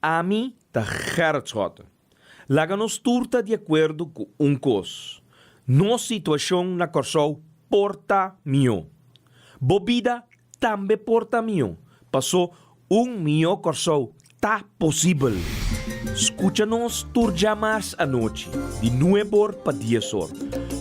Ami ta Gerrit Schotte. Laga nos tur ta di akuerdo ku un kos, nos situashon na Kòrsou por ta mihó. Bo bida tambe por ta mihó, pasó un mihó Kòrsou ta posibel. Skucha nos tur djamars anochi di nueb'or pa dies'or,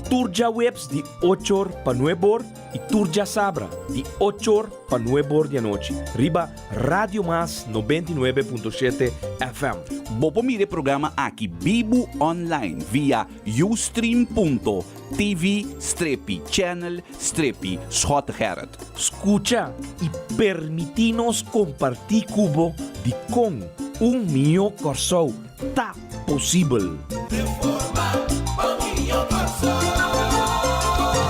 tur djaweps di och'or pa nueb'or i tur djasabra di och'or pa nueb'or di anochi riba Radio Mas 99.7 FM. Bo por mira e programa aki bibu online via ustream.tv strepi channel strepi Schottegerrit. Skucha i permití nos kompartí ku bo dikon un mihó Kòrsou ta posibel.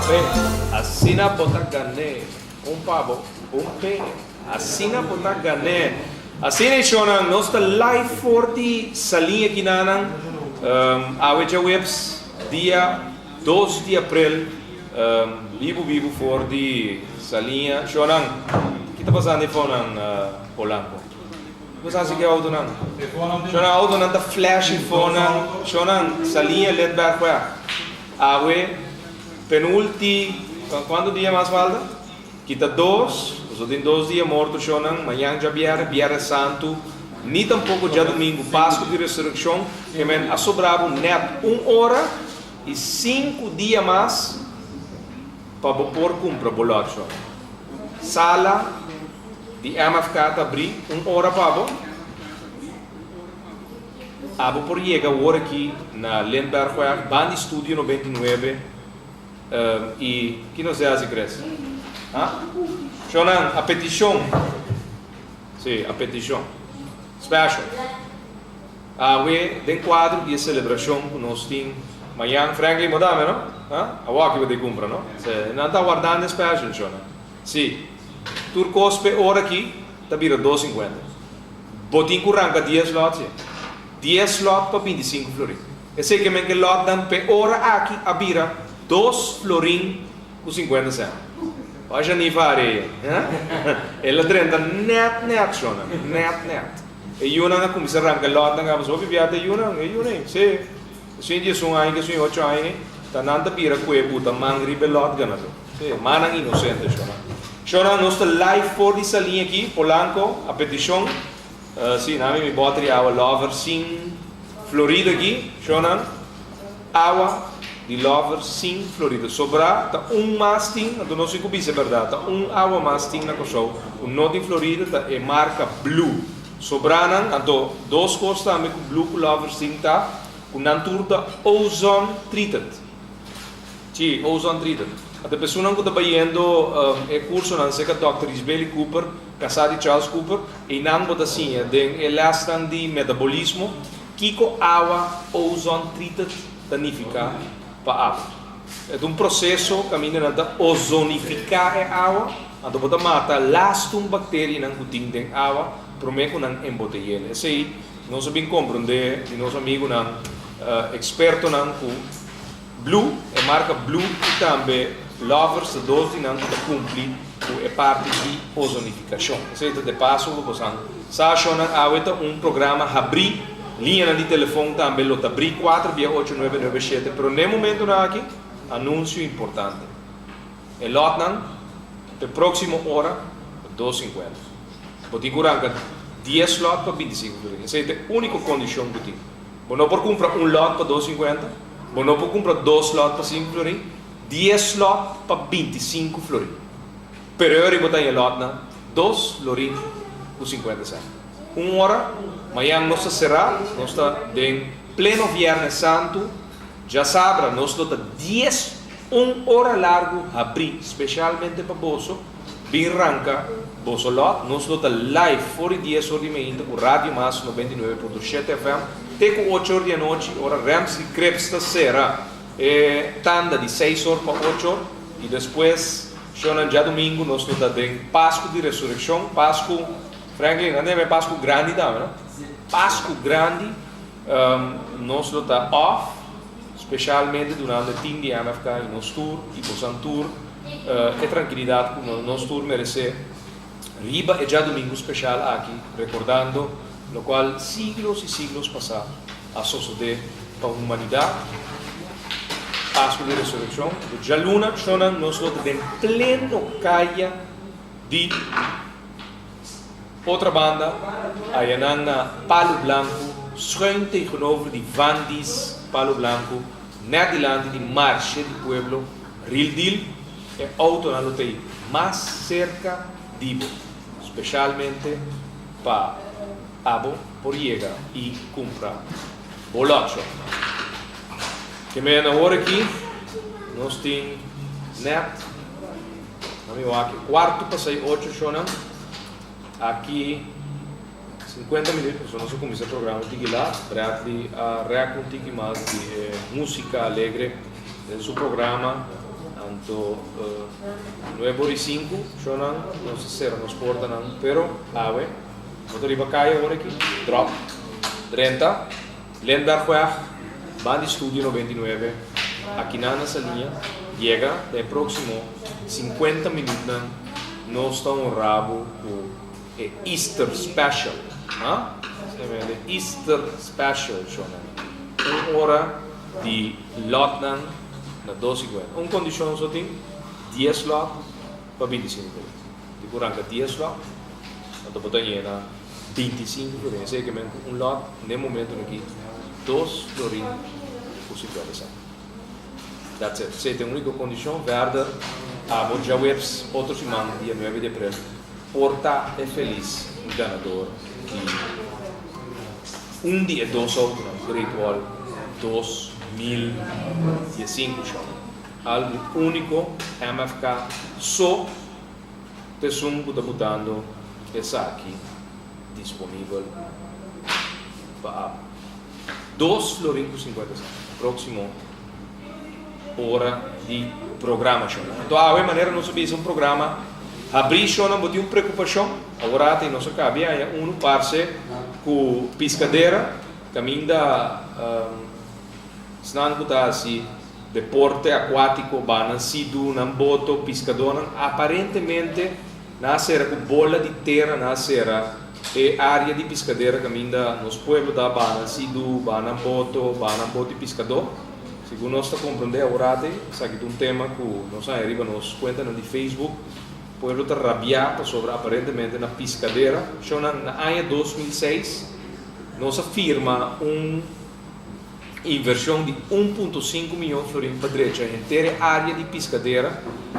Pe, asina bo ta gané un pa bo, un pe. Asina bo ta gané. Asina e shownan, nos ta live for di Saliña Kinanan, awe djaweps dia 2 di aprel, bibu bibu for di Saliña. Shownan, ki ta pasando e fonan Polanco? Ki ta pasando ku e autonan? Shownan, autonan ta flash e fonan. Shownan, Saliña Lidbergweg, awe penulti, kuantu dia mas falta? Kita dos, boso tin dos dia morto shonnan, mañan djabièrnè, bièrnè santu, ni tampoko djadumingu, Pasku di Resurekshon, ke men a sobra bo nèt un ora i sinku dia mas pa bo por kumpra bo lòt shon. Sala di MFK ta abrí un ora pa bo. Abo por yega awor aki na Lindbergweg, banda di Studio 99. I ki nos debe hasi Chris? Ha? Shownan, a petishon. Sí, a petishon. Special. Awe den kuadro di e selebrashon ku nos tin mañan, Franklin bo dame no? Ha? Awor aki bo ta kumpra no? Sí, nan ta wardando e special shownan. Sí, tur kos p'e ora aki ta bira 2.50. Bo tin ku ranka dies lòt sí. Dies lòt pa 25 florin. Esei ke men ke lòtnan p'e ora aki a bira dos florin ku sinkuenta sènt. Wak Janifa Areia, eh? El a drenta nèt nèt, shona, nèt nèt. E yunan a kuminsá ranka lòtnan kaba so hopi bia ta e yunan, e yunan ei, sí. Esun 11 aña ku esun ocho aña ei, ta nan ta bira ku e buta man riba e lòt ganadó. Sí, mannan inosente, shona. Shona, nos ta live for di Saliña aki, Polanco, a petishon. Sí, nami mi bòter di awa Lover sin Florida aki, shownan, awa di Lover sin Florida. Sobrá ta un mas tin, anto no si ku bisa e bèrdat, ta un awa mas tin na Kòrsou ku no tin Florida, ta e marka Blue. Sobránan, anto dos kos tambe ku Blue ku Lovers tin ta ku nan tur ta ozone treated. Sí, ozone treated. Anto e personanan ku ta bayendo e kursonan serka Dòkter Isbeli Cooper, Kasá di Charles Cooper, einan bo ta siña den e lèsnan di metabolismo kiko awa ozone treated ta nifiká pa abo. E ta un proseso kaminda nan ta ozonifiká e awa, anto bo ta mata lastun bakterianan ku tin den awa promé ku nan embotey'el. Esei nos a bin komprondé di nos amigunan ekspertonan ku Blue, e marka Blue i tambe Lovers ta dos di nan ku ta kumpli ku e parti di ozonifikashon. Esei ta de paso ku bosan sa shonnan awe ta un programa habrí, liñanan di telefon tambe lo ta brí kuater bia ocho nuebe nuebe shete pero n'e momentunan aki anunsio importante. E lòtnan p'e próksimo ora ta dos sinkuenta. Bo tin ku ranka dies lòt pa bintisinku florin. Esei ta e úniko kondishon ku tin. Bo no por kumpra un lòt pa dos sinkuenta, bo no por kumpra dos lòt pa sinku florin, dies lòt pa 25 florin. Pero e ora bo ta haña lòtnan dos florin ku 50 sènt. Un ora, mañan nos ta será, nos ta den pleno Vièrnè Santu, djasabra nos lo ta dies un ora largu habrí spesialmente pa boso. Bin ranka boso lòt, nos lo ta live for di dies or di meinta ku Radio Mas 99.7 FM te ku ocho or di anochi ora Ramsey Cripps ta sera e tanda di seis or pa ocho or i despues shownan djadumingu nos lo ta den Pasku di Resurekshon, Pasku, Franklin nan debe Pasku grandi tambe no? Pasku grandi nos lo ta off speshalmente durante tin di MFK i nos tur i bosan tur. E trankilidat ku nos tur meresé riba e djadumingu speshal aki, rekordando Lokual siglos i siglos pasá a sosodé pa humanidat, Pasku di Resurekshon. Anto djaluna, shonnan, nos lo ta den pleno kaya di Otrabanda, ayanan na Palu Blanku, schuin tegenover di Vandy's Palu Blanku, nèt dilanti di Marshe di Pueblo, Real Deal, e outonan lo ta ei mas serka di bo, speshalmente pa abo por yega i kumpra bo lòtshò. Ke menen awor aki nos tin nèt. Na mi wak kuartu pasai ocho shownan. Aki 50 minuut pasobra nos a kuminsá programa tiki lat. Bradley a rèk un tiki mas di e músika alegre den su programa. Anto nuebe ora i sinku shownan nos a sera nos portanan. Pero awe bo ta riba kaya ora aki. Dròp drenta. Lindbergweg, ban di Studio 99, akinan na Saliña, yega den e próksimo 50 minütnan nos ta honra bo ku e Easter Special. Ha? E Easter Special, shownan. Un ora di lòtnan na dos sikuenta. Un kondishon so tin, dies lòt pa 25 minüt. Di ku ranka dies lòt, anto bo ta yena 25 florin. Esei ke men ku un lòt n'e momentunan aki dos florin ku 50 sènt. That's it. Esei ta e úniko kondishon. Verder abo djaweps otro siman dia nuebe di aprel por ta e felis ganador di un di e dos outonan Great Wall 2015 shò. Algu úniko MFK so T'esun ku ta butando esaki disponibel pa abo. Dos florin ku 50 sènt. Próksimo ora di programa shownan. Anto awe manera nos a bisa un programa habrí shownan bo tin un preokupashon. Awor ata i nos a kabia haña unu parse ku piskadera kaminda esnan ku ta hasi Deporte akuátiko, banan sidu, nan boto, piskadónan aparentemente nan a sera ku bola di tera nan a sera e área di piskadera kaminda nos pueblo ta banan sidu, banan boto, banan bot di piskadó. Segun nos ta komprondé aworate esaki ta un tema ku nos a haña riba nos kuentanan di Facebook. Pueblo ta rabiá pasobra aparentemente na piskadera. Shownan, na aña 2006 nos a firma un. Inversion di un punto sinku miyon florin pa drecha henter e area di Piscadera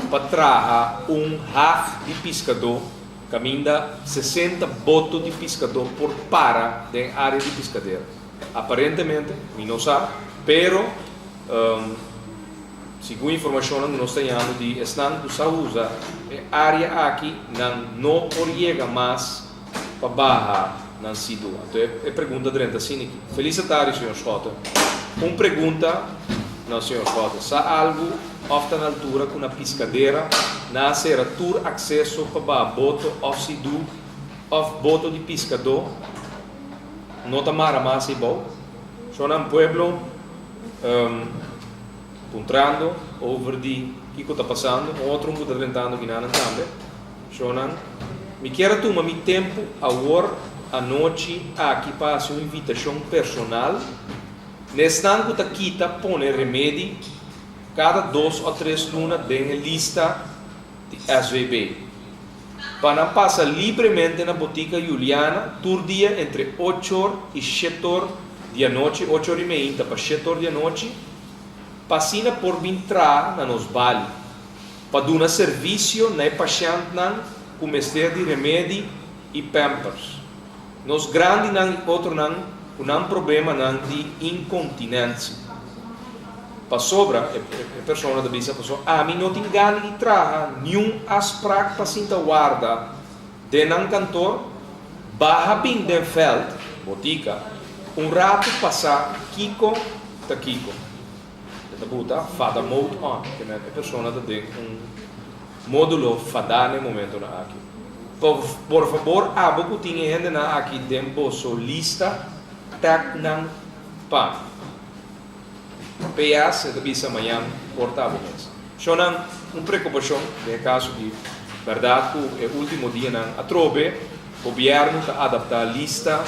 pa traha un haf di piscadó caminda 60 boto di piscadó por para den area di Piscadera. Aparentemente, mi no sa, pero segun informacionnan cu nos ta yando di esnan cu sa usa e area aki nan no por yega mas pa baha nan sidu. Anto e pregunta drenta asina aki. Felis atardi señor Schotte. Un pregunta na señor Schotte. Sa algu of ta na altura ku na Piscadera nan a sera tur akseso pa baha boto of sidu of boto di piskadó no ta mara mas eibou? So nan pueblo puntrando over di kiko ta pasando. Un otro un ku ta drentando kinanan tambe. Shownan, Mi kier a tuma mi tempu awor anochi aki pa hasi un invitashon personal na esnan ku ta kita pone remedi kada dos o tres luna den e lista di SVB pa nan pasa libremente na Botica Juliana tur dia entre ochor i shetor di anochi, ochor i meinta pa shetor di anochi, pa asina por bin traha na nos bali. Pa duna servisio na e pashèntnan ku mester di remedi i pampers. Nos grandinan i otronan ku nan problemanan di inkontinensia. Pasobra, e persona ta bisa, pasobra ami no tin gana di traha niun afsprak pa sinta warda den nan kantor, baha bin den vèlt, botika, un ratu pasá kiko ta kiko. E ta buta fada mode on, ke men e persona ta den un modulo fadá na e momentonan aki. Por fabor abo ku tin e hendenan aki den boso lista, tag nan pa mi. PS, e ta bisa mañan por ta abo mes. Shownan, un prekupashon den e kaso di bèrdat ku e último dianan atrobe gobièrnu ta adaptá lista.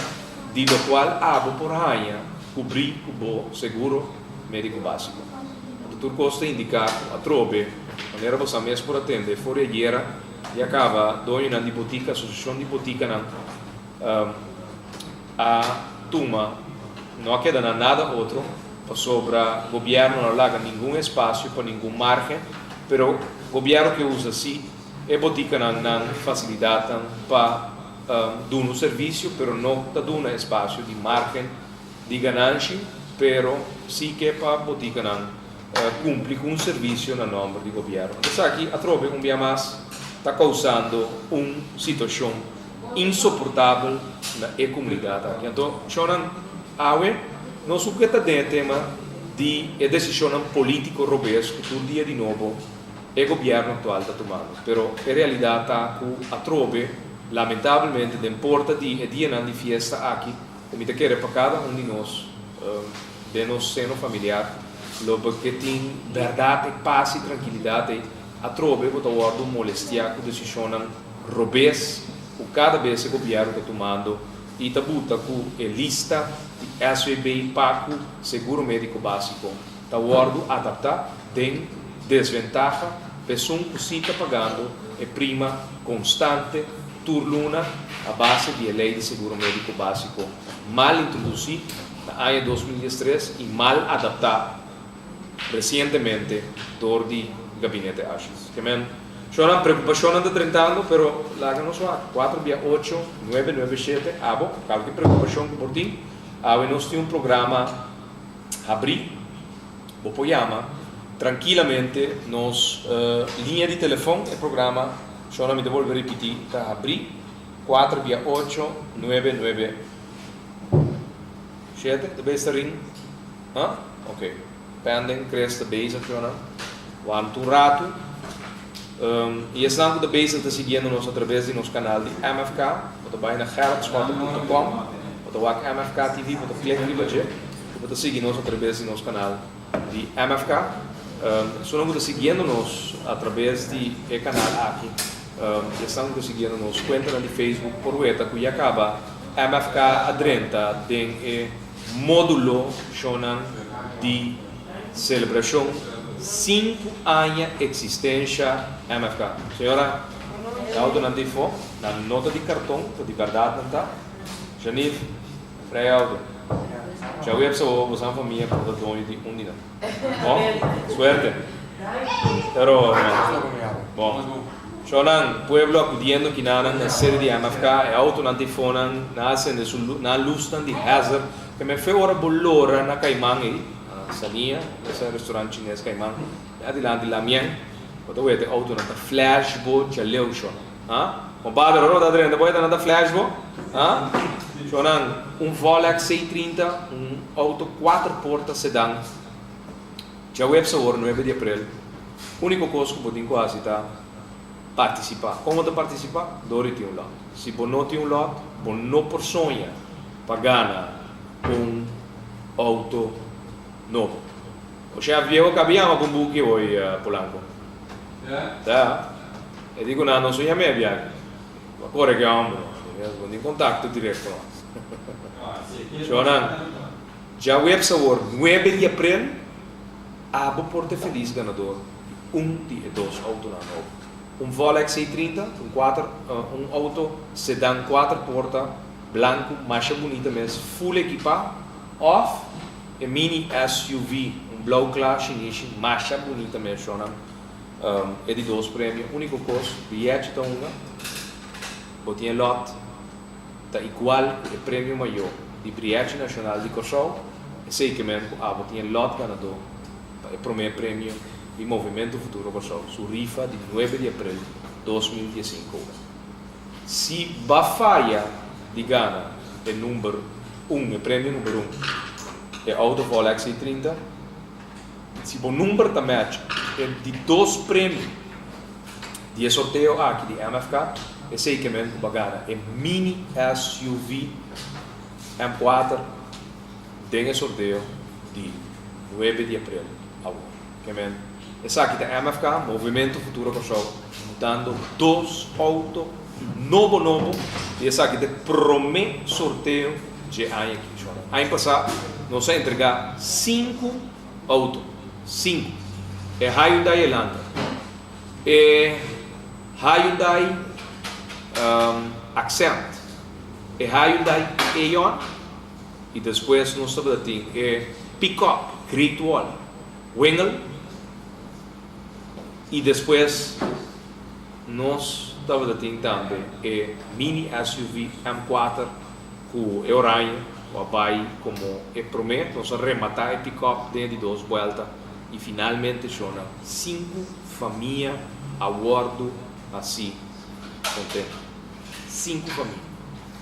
di lokual abo por haña kubrí ku bo seguro médiko básiko. Anto tur kos ta indiká ku atrobe, manera bo sa mes por atende for di ayera ya kaba doñonan di botika, asosiashon di botikanan a tuma, no a keda na nada otro pasobra gobièrnu no a laga ningun espasio pa ningun márgen, pero gobièrnu ke usa sí e botikanan nan fasilidatnan pa duna un servisio pero no ta duna espasio di márgen di gananshi pero sí ke pa botikanan kumpli ku un servisio na nòmber di gobièrnu. Esaki atrobe un bia mas ta kousando un situashon insoportabel na e komunidat aki. Anto, shonnan, awe nos ku ke ta den e tema di e desishonnan polítiko robes ku tur dia di nobo e gobièrnu aktual ta tumando. Pero e realidat ta ku atrobe, lamentabelmente, den porta di e dianan di fiesta aki, ku mi ta kere pa kada un di nos den nos seno familiar lo bo ke tin bèrdat e pas i trankilidat ei, atrobe bo ta wòrdu molestiá ku desishonnan robes ku kada bes e gobièrnu ta tumando i ta buta ku e lista di SVB pa ku seguro médiko básiko ta wòrdu adaptá den desventaha pa esun ku sí ta pagando e prima konstante tur luna a base di e lei di seguro médiko básiko mal introdusí na aña 2013 i mal adaptá resientemente dor di Gabinete Asjes. Ke men, shownan preokupashonnan ta drentando, pero laga nos wak. Kuater bia ocho, nuebe nuebe shete, abo, kalke preokupashon ku por tin, awe nos tin un programa habrí, bo por yama trankilamente nos liña di telefon, e programa, shownan mi ta bolbe ripití, ta habrí, kuater bia ocho, nuebe nuebe shete, ta bes ta ring? Ha? Ok. Pending, Chris ta bezig shownan. Wanta un ratu. I esnan ku ta bezig ta siguiendo nos atraves di nos kanal di MFK, bo ta bai na gerritschotte.com, bo ta wak MFK TV, bo ta klik riba dje, i bo ta sigui nos atraves di nos kanal di MFK. Esunnan ku ta siguiendo nos atraves di e kanal aki, i esnan ku ta siguiendo nos kuentanan di Facebook por weta ku ya kaba MFK a drenta den e Módulo shonnan di selebrashon sinku aña eksistensha MFK. Señora, e outonan ta ifó, nan no ta di karton, ta di bèrdat nan ta. Janif, frei outo. Djaweps awor boso nan famia por ta doño di un di nan. Bon, suerte. Pero, bon. Shonnan, pueblo acudiendo kinanan na sede di MFK, e autonan ta ifó nan, nan a sende su nan a lusnan di hazard, ke men fe ora bo lora na Caiman ei, na Sania, esa restaurant chines Caiman, e adilanti Lamien, bo ta weta e autonan ta flash bo djaleu, shonnan. Ha? Compadre, ora bo ta drenta bo e nan ta flash bo? Ha? Shonnan, un Volex C30, un auto kuater porta sedan, Djaweps awor nuebe di aprel, úniko kos ku bo tin ku hasi ta partisipá. Kon bo ta partisipá? Dor di tin un lòt. Si bo no tin un lòt, bo no por soña pa gana un outo nobo. O shèf bieu a kaba yama pa un buki hoy, Polanco. Ta. E di ku nan no soña mei biaha. Bo a kore ku e hòmber. Bo tin kontakto direkto. Shownan. Djaweps awor nuebe di aprel, abo por ta e felis ganador di un di e dos autonan nobo. Un Volex C30, un kuater, un auto sedan kuater porta, blanku, masha bunita mes, full ekipá, òf e mini SUV, un blou kla shinishi, masha bunita mes, shownan. E di dos premio, úniko kos, biyechi ta hunga, bo tin e lòt. Ta igual ku e premio mayó di Brièchi Nashonal di Kòrsou, esei ke men ku abo tin e lòt ganadó pa e promé premio di Movementu Futuro Kòrsou su rifa di nuebe di aprel 2015 ora. Si ba faya di gana e number un, e premio number un, e outo Volex I 30, si bo number ta match e di dos premio, Di e sorteo aki di MFK, esei ke men ku ba gana e mini SUV M4 den e sorteo di nuebe di aprel awor. Ke men esaki ta MFK, Movimento Futuro Kòrsou, dando dos outo nobo nobo i esaki ta e promé sorteo. dje aña aki. Shona. Aña pasá nos a entregá sinku outo. Sinku. E Hyundai Elantra, e Hyundai Accent, e Hyundai Eon i despues nos tabata tin e pickup Great Wall Wingel i despues nos tabata tin tambe e mini SUV M4 ku e oraño ku a bai komo e promé. Nos a rematá e pickup den e di dos buelta i finalmente shona sinku famia a wòrdu hasi kontentu. Sinku famia.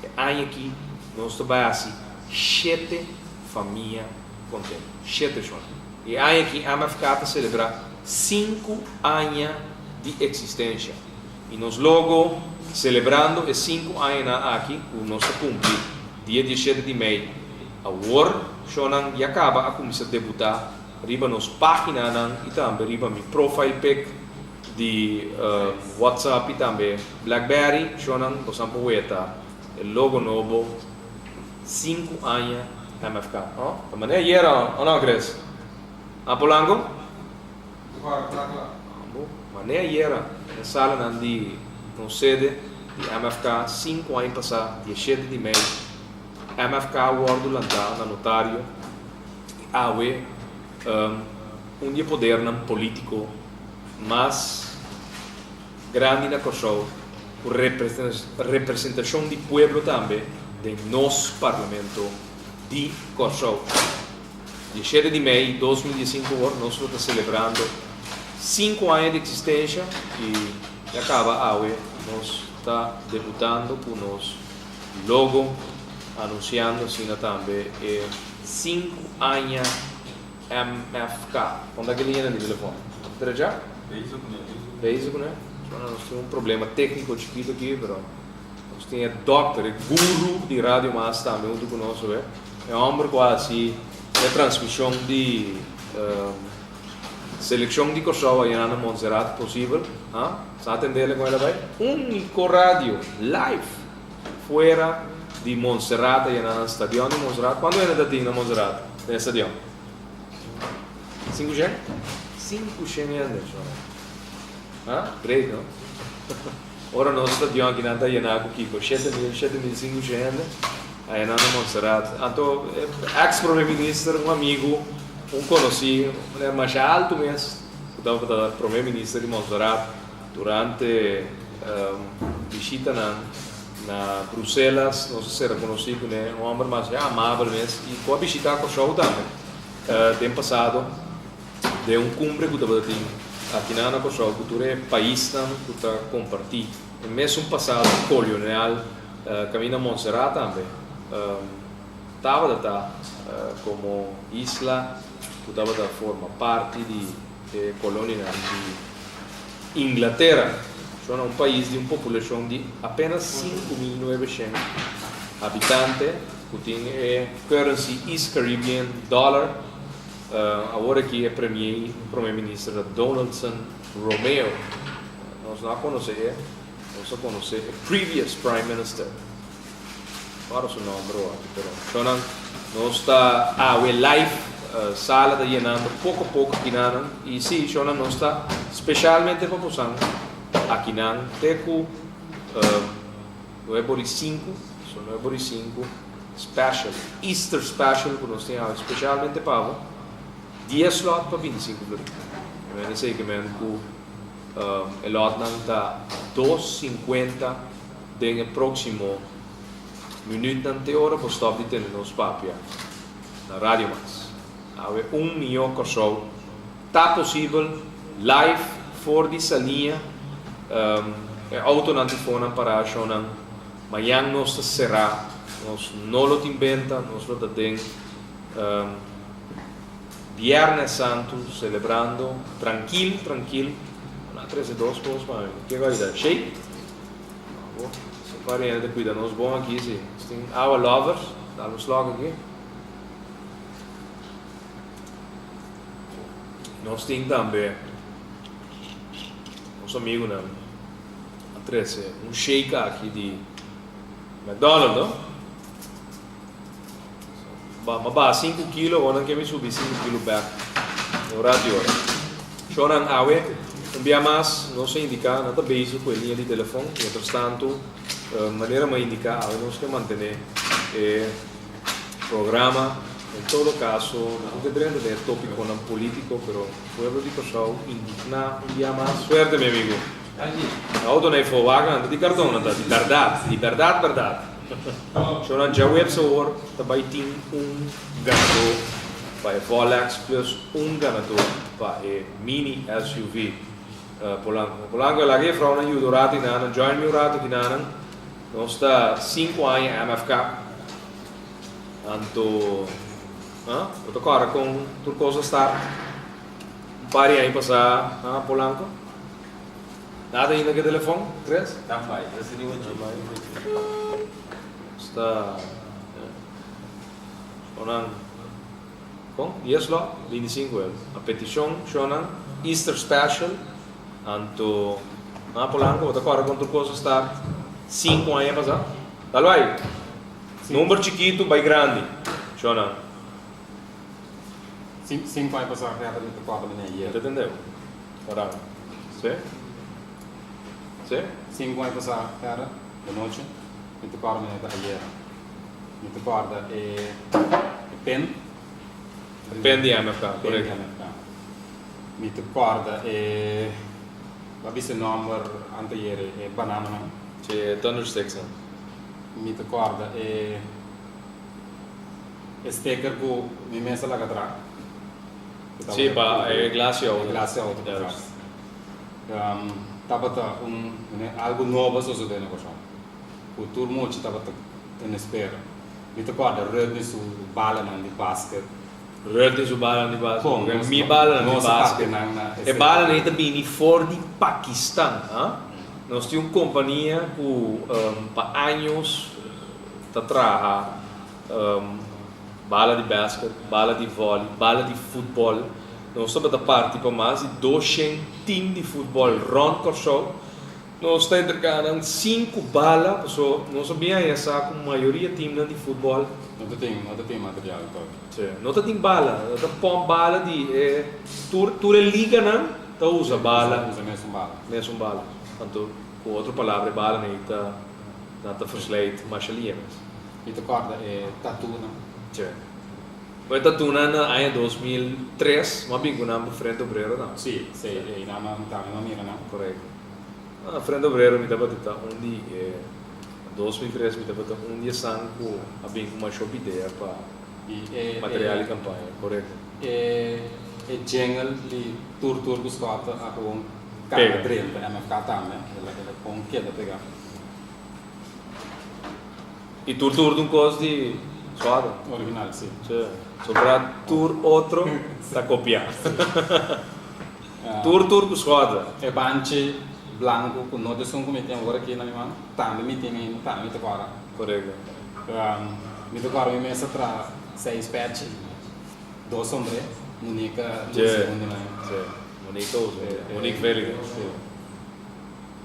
E aña aki nos ta bai hasi shete famia kontentu. Shete shona. E aña aki MFK ta selebrá sinku aña di eksistensha. I nos logo selebrando e sinku añanan aki ku nos ta kumpli dia dieshete di mei awor, shownan ya kaba a kuminsá debutá riba nos páginanan i tambe riba mi profile pic di WhatsApp i tambe Blackberry. Shownan bosan por weta e logo nobo sinku aña MFK. Oh, ta manera ayera o no Chris? A Polanco? Bo manera ayera den salanan di nos sede di MFK sinku aña pasá dieshete di mei MFK a wòrdu lantá na notario i awe un di e podernan polítiko mas grandi na Kòrsou ku representashon di pueblo tambe den nos Parlamento di Kòrsou. Dieshete di mei 2015 awor nos lo ta selebrando sinku aña di eksistensha i ya kaba awe nos ta debutando ku nos logo anunsiando asina tambe e sinku aña MFK. Kon ta ki liñanan di telefòn? Drecha? Bezig kuné. Bueno, nos tin un problema tékniko chikitu aki, pero nos tin e dòkter, e guru di Radio Mas tambe huntu ku nos awe. E hòmber ku a hasi e transmishon di selekshon di Kòrsou ayá na Montserrat posibel. Ha? Sa atendé kon el a bai? Úniko radio live fuera di Montserrat ayá na stadion di Montserrat. Kuantu hende ta tin na Montserrat den e stadion? Sinku shen? Sinku shen hende. Ha? Great, no? Ora nos stadion akinan ta yená ku kiko? 7000, 7500 hende ayanan na Montserrat. Anto e ex prome minister, un amigu, un konosí, un masha altu mes, ku tabata prome minister di Montserrat durante bishitanan na Bruselas, nos a sera konosí kuné, un hòmber masha amabel mes i ku a bishitá Kòrsou tambe den pasado. Den un kumbre ku tabata tin akinan na Kòrsou ku tur e paisnan ku ta kompartí e mesun pasado kolonial kaminda Montserrat tambe tabata ta komo isla ku tabata forma parti di e kolonianan di Inglatera. Shona un pais di un populashon di apenas 5900 habitante ku tin e currency East Caribbean Dollar. Awor aki e premier, prome minister ta Donaldson Romeo. Nos no a conoce e, nos a conoce e previous prime minister. Guarda su nomber awor aki, pero shownan nos ta awe live, sala ta yenando poco poco akinanan y si shownan nos ta specialmente pa bosan akinan te cu nuebe ora y sinku, so nuebe ora y sinku. Special, Easter special ku nos tin awe specialmente pa bo, dies lot pa 25 florin. E men esei ke men ku e lotnan ta 2.50 den e proximo minutnan te ora bo stop di tende nos papia na Radio Mas. Awe un mihó Kòrsou ta posibel live for di Saliña, e autonan tin fonan pará shownan. Mañan nos ta será, nos no lo tin benta, nos lo ta den Biernes Santu celebrando trankil, trankil. Nan a trece dos cos pa mi. Ke cu a yuda? Shake? Bo, si un par di hende ta cuida nos bon aki, si. Nos tin awa lovers, dal un slok aki. Nos tin tambe nos amigunan. A trece un shake aki di McDonald's, no? Ba, m'a baha sinku kilo, awor nan ke mi subi sinku kilo bek den un rat di ora. Shownan awe, un bia mas nos a indiká nan ta bezig ku e liña di telefon. Mientrastantu, manera mi a indiká awe nos ke mantené e programa. En todo kaso, nos no ke drenta den e topikonan polítiko, pero pueblo di Kòrsou indigná un bia mas. Suerte mi amigu. E autonan ei Volwagen nan ta di karton nan ta, di bèrdat, di bèrdat bèrdat. Shownan djaweps awor ta bai tin un ganadó pa e Volex plus un ganadó pa e mini SUV Polanco. Polanco e laga e vrouwnan yuda un rato inanan, join mi un rato kinanan. Nos ta sinku aña MFK. Anto, ha? Bo ta kòrda kon tur kos a start un par di aña pasá, ha, Polanco? Nada ainda ku e telefòn, Chris? Tambai, ese ni ochi. Sta, Shonan, kon? Dies lo? 25 el. A petishon, Shonan, Easter special, anto, ha, Polanco, bo ta kòrda kon tur kos a start sinku aña pasá? Dal bai! Number chikitu bai grandi, Shonan. Sinku aña pasá Gerda mi ta kòrda mi na ayer. Mi ta tende bo. Ora. Sí? Sí? Sinku aña pasá Gerda, de nochi, mi ta kòrda mi na ta ayer. Mi ta kòrda e e pen. E pen di MFK, korekto. Pen di MFK. Mi ta kòrda e, bo a bisa e nòmber anteayer, e banananan. Sí, e thundersticksnan. Mi ta kòrda e e sticker ku mi mes a laga tra. Sí, pa e glas di outo. E glas di outo pa tras. Tabata un algu nobo a sosodé na Kòrsou ku tur mucha tabata en espera. Mi ta kòrda Rudney su balanan di basket. Rudney su balanan di basket. Kon Mi balanan di basket. E balanan ei ta bini for di Pakistan. Nos tin un kompania ku pa años ta traha bala di basket, bala di vòli, bala di futbòl. Nos tabata parti pa mas di doshen tim di futbòl rònt Kòrsou. Nos ta entregá nan sinku bala paso nos a bin haña sa ku mayoria timnan di futbòl. No ta tin, no ta tin material tòg. Sí, no ta tin bala. No ta pòmp bala di e tur tur e liganan ta usa bala. Usa mesun bala. Mesun bala. Anto ku otro palabra e balanan ei ta nan ta verslijt masha lia mes. Mi ta kòrda e tatunan. Sí. Bo e tatunan na aña 2003 mi a bin ku nan pa Frente Obrero tambe. Sí, sí, einan mi tambe mi a mira nan. Korekto. Na Frente Obrero mi tabata ta un di e 2003 mi tabata un di esnan ku a bin ku masha hopi idea pa material di kampaña. Korekto. E e jingle di Tur Tur ku Scott a gewoon kaba drenta MFK tambe. El a gewoon keda pega. I tur tur ta un kos di suave. Original, si. Si. Sobra tur otro ta kopiá. Tur tur ku suave. E banchi blanku ku no ta esun ku mi tin awor aki na mi man, tambe mi tin ainda, tambe mi ta kòrda. Korekto. Mi ta kòrda mi mes a traha seis pèchi, dos sombré, Monika usa un di nan. Si, Monika usa un di nan. Monique Veliger. Si.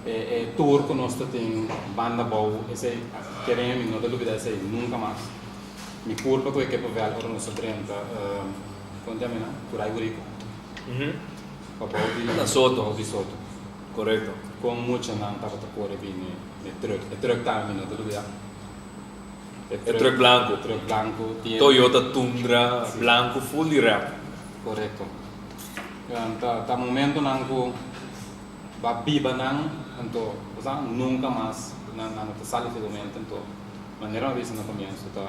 E tour ku nos ta tin banda bou esei kere mi no ta lubida esei nunka mas. Mi kurpa ku e kepevel ora nos a drenta kon ta yama nan? Kurai Buriku. Pa bou di Na Soto. Bou di Soto. Korekto. Kon muchanan tabata kore bini e truk. E truk tambe mi no ta lubida. E truk blanku. E truk blanku. Toyota Tundra blanku full di rep. Korekto. Ta momentonan ku. Ba biba nan, anto bo sa nunka mas nan no ta sali for bo mente, anto manera mi a bisa na komienso ta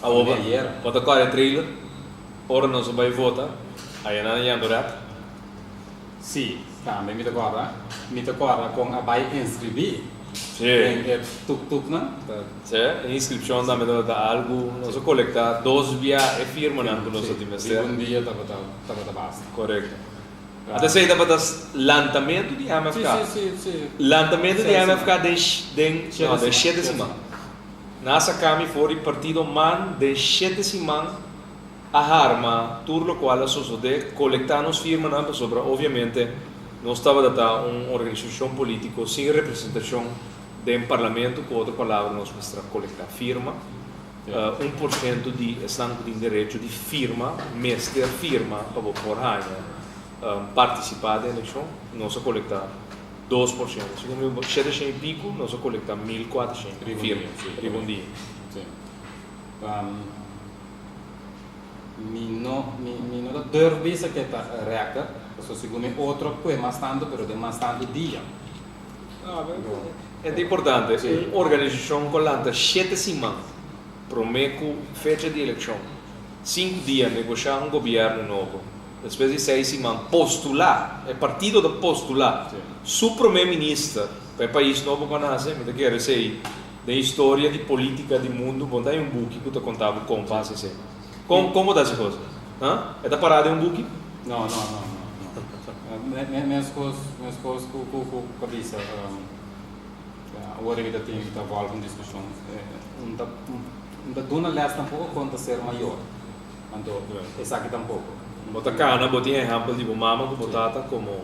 Awor di ayer. bo ta kore trailer ora nos a bai vota aya nan a yendo rep? Si, tambe mi ta kòrda. Mi ta kòrda kon a bai inskribí Si. den e tuk tuknan. Si, e inskripshon tambe tabata algu, nos a kolekta dos bia e firmanan ku nos a tin mester. Riba un dia tabata tabata basta. Korekto. Ata esei tabata lantamentu di MFK. Si, si, si. Lantamentu di MFK den den no den shete siman. Nan a saka mi for di partido man den shete siman a harma tur lokual a sosode, kolektá nos firmanan pasobra obviamente nos tabata ta un organisashon polítiko sin representashon den parlamento, ku otro palabra nos mester a kolektá firma. 1% di esnan ku tin derecho di firma mester firma pa bo por haña partisipá den elekshon. Nos a kolektá 2%. Segun mi 700 i piku, nos a kolektá 1400 firma riba un dia. Mi no mi mi no ta durf bisa ke ta record, pasobra segun mi otro kue mas tantu pero den mas tantu dia. E ta importante, un organisashon ku a lanta shete siman promé ku fecha di elekshon, sinku dia negoshá un gobièrnu nobo, despues di seis siman postulá, e partido ta postulá su promé minister pa e pais nobo ku a nase, mi ta kere esei Den historia di politica di mundu bo ta hay un buki cu ta conta bo con pa haci esey. Con con bo ta haci cos? Ha? E ta para den un buki? No, no, no, no, no. Mescos, mescos cu cu cu cu a bisa awor mi ta tin ta volve un discusion. Un ta un ta duna les tampoco con ta ser mayor. Anto esaki tampoco. Bo ta cana, bo tin ehempel di bo mama cu bo tata como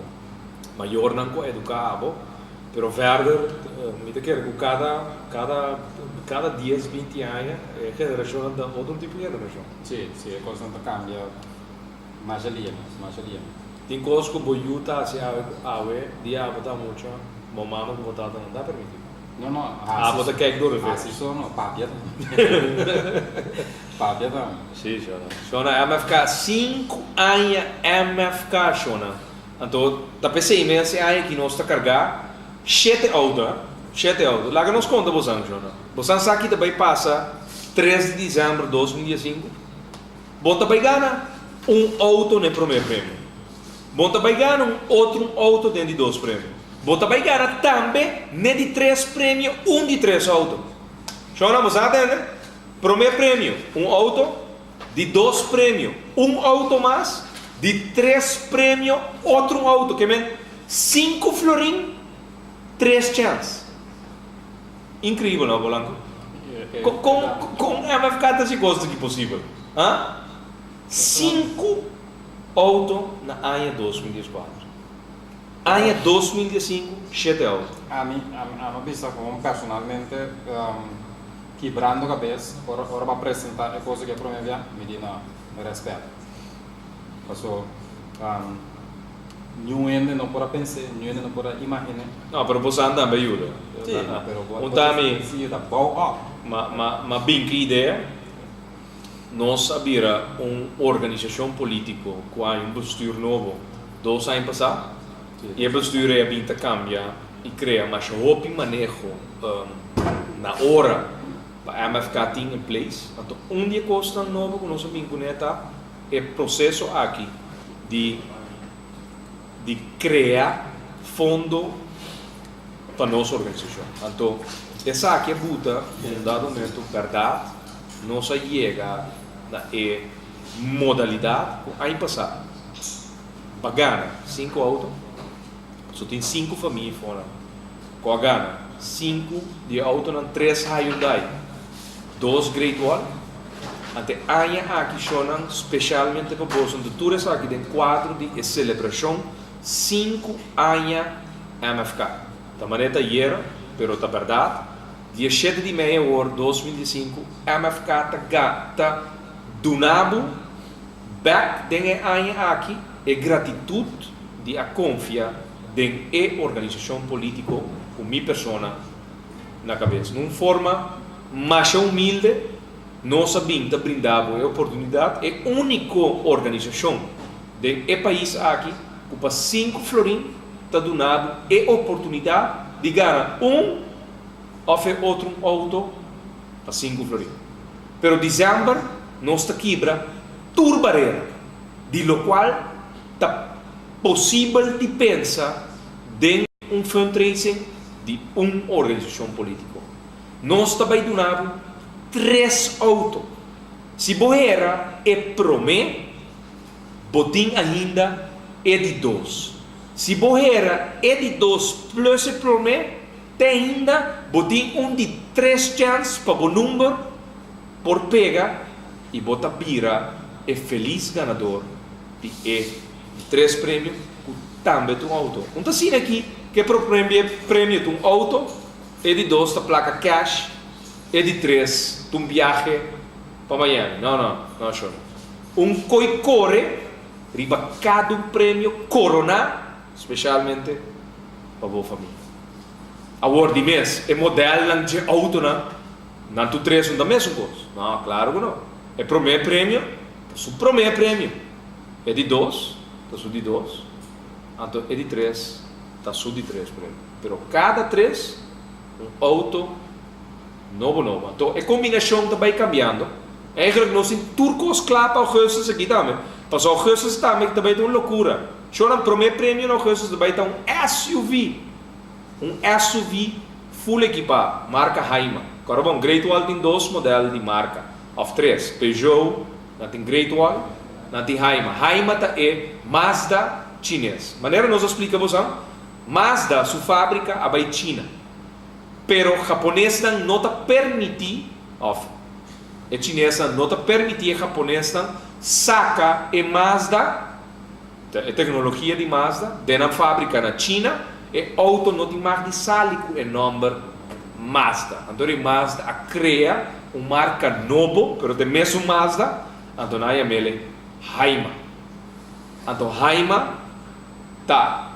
mayornan cu a educa abo. Pero verder mi ta kere ku kada kada kada dies binti aña e generashonnan ta otro tipo di generashon. Sí, sí, e kosnan ta kambia masha lia mes, masha lia mes. Tin kos ku bo yu ta hasi awe ku awe dia abo ta mucha, bo mama ku bo tata no ta permití. No, no, hasi. Abo ta kijk door de vingers. Hasi so no, papia tambe. Papia tambe. Sí, shona. Shona MFK, sinku aña MFK, shona. Anto ta p'esei mes e aña ki nos ta kargá shete outo, hè? Shete outo. Laga nos konta bosan, shona. Bosan sa ki ta bai pasa 3 di desèmber 2015? Bo ta bai gana un outo n'e promé premio. Bo ta bai gana un otro un outo den di dos premio. Bo ta bai gana tambe n'e di tres premio un di tres outo. Shona, bo sa tende? Promé premio, un outo. Di dos premio, un auto mas, di tres premio, otro un auto. Ke men sinku florin, tres chèns. Inkreibel, no, Polanco? Kon, kon, kon MFK ta hasi kos aki posibel? Ha? Sinku auto na aña 2014. Aña 2015, shete auto. Ami, ami, ami a bisa kon personalmente, Kibrando kabes ora ora bo a presenta e kos aki e prome bia, mi di no, rèspèt. Paso niun hende no por a pens'é, niun hende no por a imagin'é. No, pero bo san tambe yuda. Sí, pero bo Un ta mi. Si yuda bou op. Ma ma ma bin ki idea, nos a bira un organisashon polítiko ku a haña un bestuur nobo dos aña pasá, i e bestuur ei a bin ta kambia i krea masha hopi maneho. Na ora pa MFK tin in place. Anto un di e kosnan nobo ku nos a bin kuné ta e proseso aki di di krea fondo pa nos organisashon. Anto esaki a buta ku un dado momento bèrdat nos a yega na e modalidat ku aña pasá pa gana sinku outo, so tin sinku famia for nan. Ku a gana sinku di e outonan, tres Hyundai, dos Great Wall. Ante aña aki shownan speshalmente pa boso anto tur esaki den kuadro di e selebrashon sinku aña MFK. Ta manera ta ayera, pero ta bèrdat, dia shete di mei awor 2015 MFK ta ga ta duna bo bèk den e aña aki e gratitut di a konfia den e organisashon polítiko ku mi persona na kabes. Na un forma masha humilde nos a bin ta brinda bo e oportunidat, e úniko organisashon den e pais aki ku pa sinku florin ta duna bo e oportunidat di gana un òf e otro un outo pa sinku florin. Pero desèmber nos ta kibra tur barera, di lokual ta Posibel di pensa den un fundraising di un organisashon polítiko. Nos ta bai duna bo tres outo. Si bo hera e promé, bo tin ainda e di dos. Si bo hera e di dos plus e promé, te ainda bo tin un di tres chèns pa bo number por pega i bo ta bira e felis ganador di e di tres premio ku tambe ta un outo. Un ta asina aki ku e promé premio ta un outo, e di dos ta plaka cash, e di tres ta un biahe. Pa Miami. No, no, no, shor. Un koi kore riba kada un premio koroná spesialmente pa bo famia. Awor di mes, e modelnan dje outonan, nan tur tres no ta mesun kos. No, klaro ku no. E promé premio ta su promé premio. E di dos ta su di dos. Anto e di tres ta su di tres premio. Pero kada tres un outo nobo nobo. Anto e kombinashon ta bai kambiando. Eigenlijk nos tin tur kos kla pa augustus aki tambe. Pasobra augustus tambe ta bai ta un lokura. Shornan promé premio na augustus ta bai ta un SUV. Un SUV full ekipá, marka Haima. Kòrda bon, Great Wall tin dos modèl di marka, òf tres, Peugeot, nan tin Great Wall, nan tin Haima. Haima ta e Mazda chines. Manera nos a splika bosan, Mazda su fábrika a bai China. Pero japonesnan no ta permití, òf e chinesnan no ta permití e japonesnan saka e Mazda, Ta e teknologia di Mazda den nan fábrika na China. E outo no tin mag di sali ku e nòmber Mazda. Anto di Mazda a krea un marka nobo, pero ta e mesun Mazda, anto nan a yam'el Haima. Anto Haima ta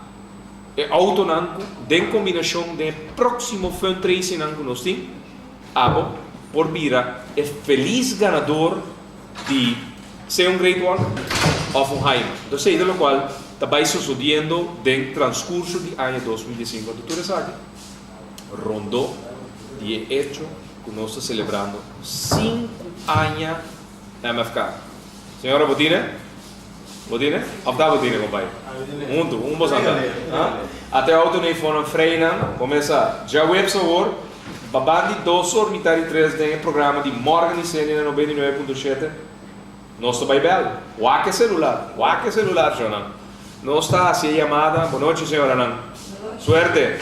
e outonan ku den kombinashon den e próksimo fundraisingnan ku nos tin, abo por bira e felis ganador di sea un Great Wall of un Haima. Entonces esey ta locual ta bay sucediendo den transcurso di aña 2015. Anto tur esaki rondó di e hecho cu nos ta celebrando sinku aña MFK. Señora bo tine? Bo tine? Of ta bo tine compay? Hunto, un bo santa. Ata e auto na e fonan freinan, comesa djaweps awor. Baban di dos or mitad di tres den e programa di Morgan y Sandy na 99.7, nos ta bai bel. Wak e celular, wak e celular, shownan. Nos ta haci e yamada. Bonochi, señoranan. Suerte.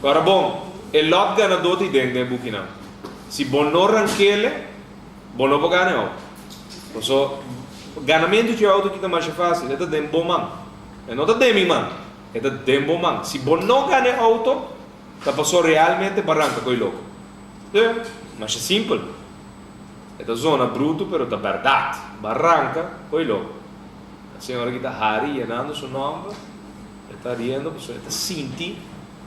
Ora bon, e lot ganador ta den den e bukinan. Si bo no rankele, bo no por gana e auto. Paso, ganamento dje auto aki ta masha facil, e ta den bo man. E no ta den mi man, e ta den bo man. Si bo no gana e auto, Ta pasó realmente pa ranka ko'i loko? Sí, masha simpel. E ta zona brutu pero ta bèrdat. Ba ranka ko'i loko. E señora aki ta hari yenando su nòmber, e ta riendo pasobra e ta sinti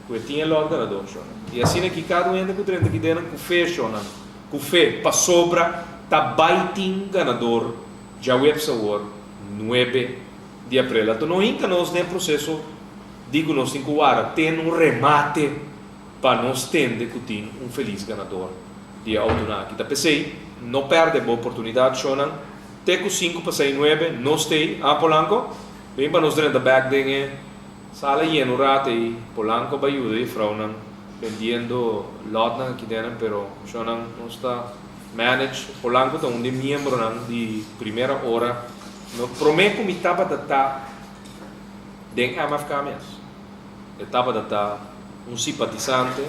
ku e tin e lòt ganador shònan. I asina aki kada un hende ku drenta aki den nan ku fe shònan, ku fe pasobra ta bai tin ganador djaweps awor nuebe di aprel. Anto no hinka nos den e proseso. Di ku nos tin ku wara ten un remate pa nos tende ku tin un felis ganador di e outonan aki. Ta p'esei, no pèrdè bo oportunidat, shownan. Te ku sinku pasai nuebe nos t'ei, ah Polanco? Bin pa nos drenta bèk den e sala yena un rato ei. Polanco bai yuda e vrounan bendiendo lòtnan aki denen, pero shownan nos ta manage. Polanco ta un di e miembronan di primera ora. No promé ku mi tabata ta. Den MFK mes e tabata ta un simpatisante,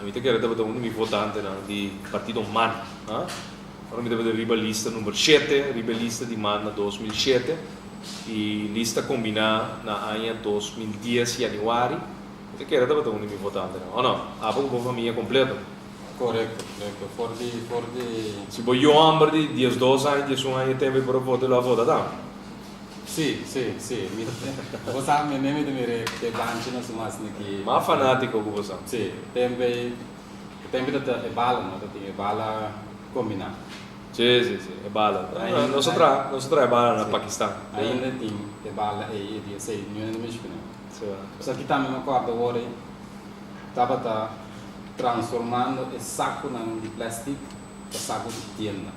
mi ta kere tabata un di mi votantenan di partido man. Ora mi tabata riba lista number shete, riba e lista di man na 2007 y lista combina na aña 2010 januari, mi ta kere tabata un di mi votantenan, o no? Abo cu bo famia completo. Correcto, correcto. For di, for di. Si bo yu homber di diesdos aña, diesun aña tempo e por a vota, lo a vota tambe. Sí, sí, sí. Mi, bo sa, mi mi ta mira e banchi na su mas niki. Mas fanatico cu bo sa. Sí, tempe ei, tempe ta ta e bala, no? Ta tin e bala combina. Sí, sí, sí, e bala. Ainda, nos a traha, nos a traha e bala na Pakistan. Ainda tin e bala ei, e di esei, niun hende mishi cu nan. Sí. Esaki tambe mi a corda awor ei, tabata transformando e saconan di plastic pa saco di tienda.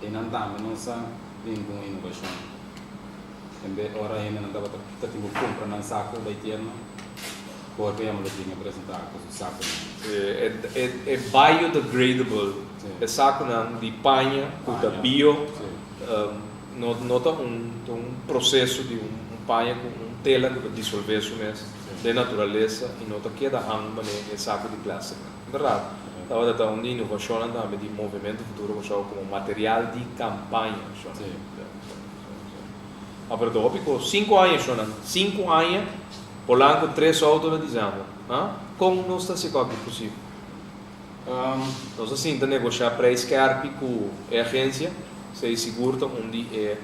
Einan tambe nos a bin ku un inovashon. En bes ora hendenan tabata ta tin ku kumpra nan saku bai tierno, Jorge yama lo bin a presentá ku su sakunan. E e biodegradable, e sakunan di paña ku ta bio, no no ta un ta un proseso di un paña ku un tela ku ta disolvé su mes den naturalesa i no ta keda hang manera e saku di plastiknan. Berdad, tabata ta un di inovacionnan tambe di Movimento Futuro Kòrsou komo material di kampaña, shon. Sí. A pero ta hopi kos. Sinku aña, shonnan. Sinku aña, Polanco tres outo na dizèmber. Ha? Kon nos ta hasi kòki posibel? Nos a sinta negoshá preis skèrpi ku e agensia, esei sigur ta un di e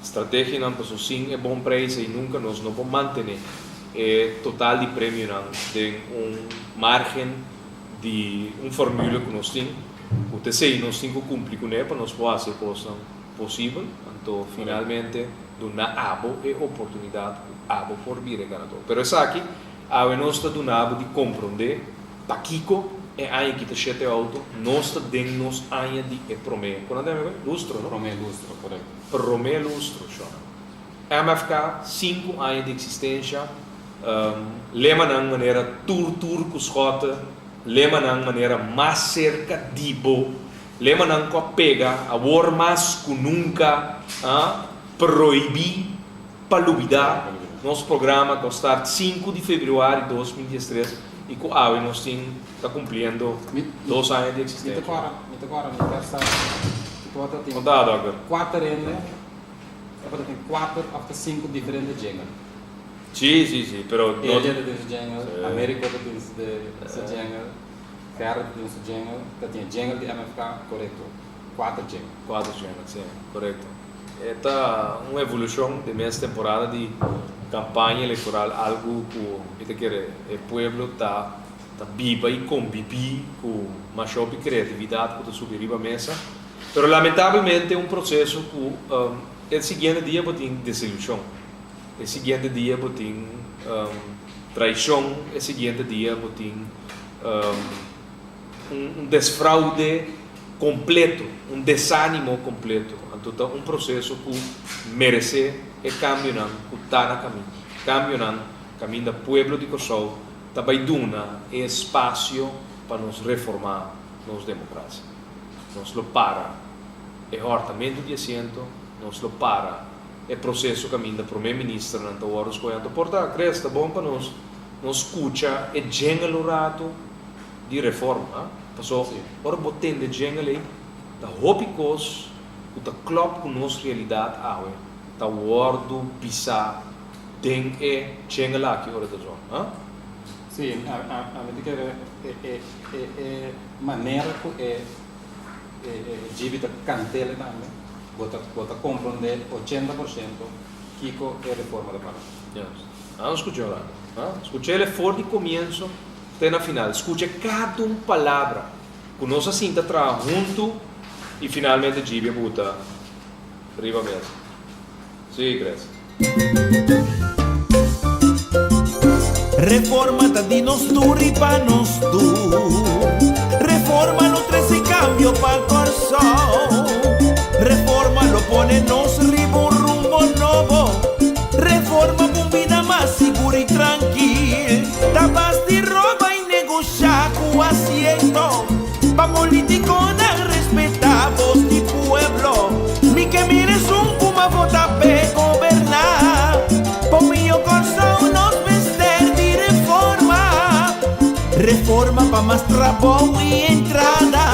strategianan paso sin e bon preis ei nunka nos no por mantené e total di premionan den un márgen di un formule ku nos tin, ku ta esei nos tin ku kumpli kuné pa nos por hasi e kosnan posibel, anto finalmente duna abo e oportunidat ku abo por bira e ganadó. Pero esaki awe nos ta duna abo di komprondé. Pakiko e aña aki ta shete outo? Nos ta den nos aña di e promé, kon nan ta yama e? Lustro, no? Promé lustro, korekto. Promé lustro, shona. MFK, sinku aña di eksistensha, lemanan manera tur tur ku Schotte, lemanan manera mas serka di bo, lemanan ku a pega awor mas ku nunka, prohibí Pa lubida, nos programa ku a start sinku di februari 2013 i ku awe nos tin ta kumpliendo dos aña di Mi ta eksistensia. kòrda, mi ta kòrda mi ta sa ku tabata tin Konta, dòkter. kuater hende, tabata tin kuater òf ta sinku diferente jingle. Sí, sí, sí, pero no. Elia ta tin su jingle, Sí. Americo ta tin su su jingle, Gerrit ta tin su jingle, ta tin e jingle di MFK, korekto, kuater jingle. Kuater jingle, sí, korekto. E ta un evolushon den mes temporada di kampaña elektoral, algu ku mi ta kere e pueblo ta ta biba i kombibí ku masha hopi kreatividat ku ta subi riba mesa. Pero lamentabelmente un proseso ku e siguiente dia bo tin desilushon, e siguiente dia bo tin traishon, e siguiente dia bo tin un desfraude kompleto, un desánimo kompleto. Anto ta un proseso ku meresé e kambionan ku ta na kaminda. Kambionan kaminda pueblo di Kòrsou ta bai duna e espasio pa nos reformá nos demokrasia. Nos lo para e hòrtamentu di asiento, nos lo para e proseso kaminda promé ministernan ta wòrdu skohé. Anto por ta, Chris, ta bon pa nos nos skucha e djengel un ratu di reforma. Paso ora bo tende djengel ei, ta hopi kos ku ta klòp ku nos realidat awe ta wòrdu bisá den e djengel aki ora ta zona, ha? Sí, ami ta kere e e manera ku e e djibi ta kant'el tambe, bo ta bo ta komprondé 80% kiko e reforma ta para. Juist. Nos skucha un rato, ha? Skuch'el for di komienso Te na final, skucha kada un palabra ku nos a sinta traha huntu i finalmente Djibi a buta riba mesa. Sí, Chris. Reforma ta di nos tur i pa nos tur. Reforma lo trese kambio pa Kòrsou. Reforma lo pone nos riba un rumbo nobo. Reforma pa un bida mas sigur i trankil. Ta bas di roba i negoshá ku asiento pa politikonan respetá bos di pueblo. Mi ke mira esun ku m'a vota p'e goberná. Pa un mihó Kòrsou nos mester di reforma. Reforma pa mas trabou i entrada,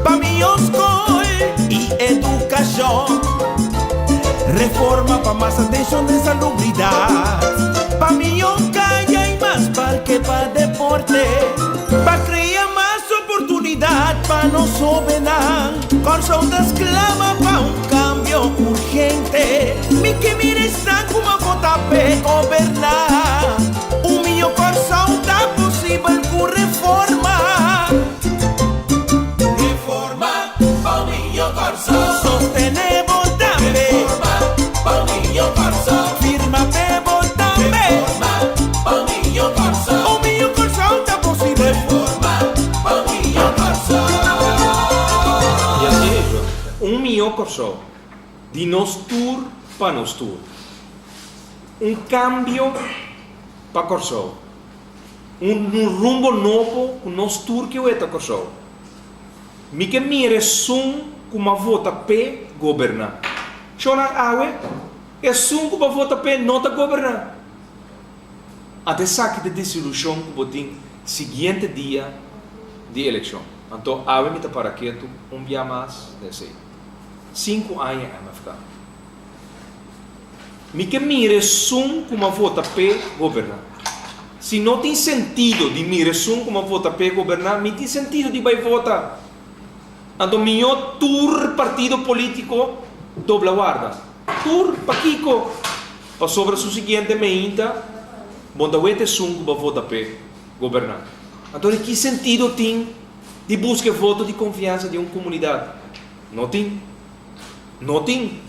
pa mihó skol i edukashon. Reforma pa mas atenshon den salubridat, pa mihó kaya i mas parke pa deporte, pa krea mas oportunidat pa nos hóbennan. Kòrsou ta sklama pa un kambio urgente. Mi ke mira esnan ku a vota p'e goberná. Un mihó Kòrsou ta posibel ku reforma. Reforma pa un mihó Kòrsou. Sostené bo tambe. Reforma pa un mihó Kòrsou. Firma p'e bo tambe. Reforma pa un mihó Kòrsou. Un mihó Kòrsou ta posibel. Reforma pa un mihó Kòrsou. I asina e jo. Un mihó Kòrsou. Di nos tur pa nos tur. Un kambio pa Kòrsou. Un rumbo nobo ku nos tur ke weta Kòrsou. Mi ke mira esun ku m'a vota p'e goberná. Shonnan awe, esun ku bo a vota p'e no ta goberná. Anto esaki ta desilushon ku bo tin siguiente dia di elekshon. Anto awe mi ta para ketu un bia mas na esei. Sinku aña MFK. Mi ke mira esun ku m'a vota p'e goberná. Si no tin sentido di mira esun ku m'a vota p'e goberná, mi tin sentido di bai vota. Anto mihó tur partido polítiko dobla warda. Tur? Pakiko? Pasobra su siguiente meinta bo ta wet esun ku bo a vota p'e goberná. Anto di ki sentido tin di buska e voto di konfiansa di un komunidat? No tin. No tin.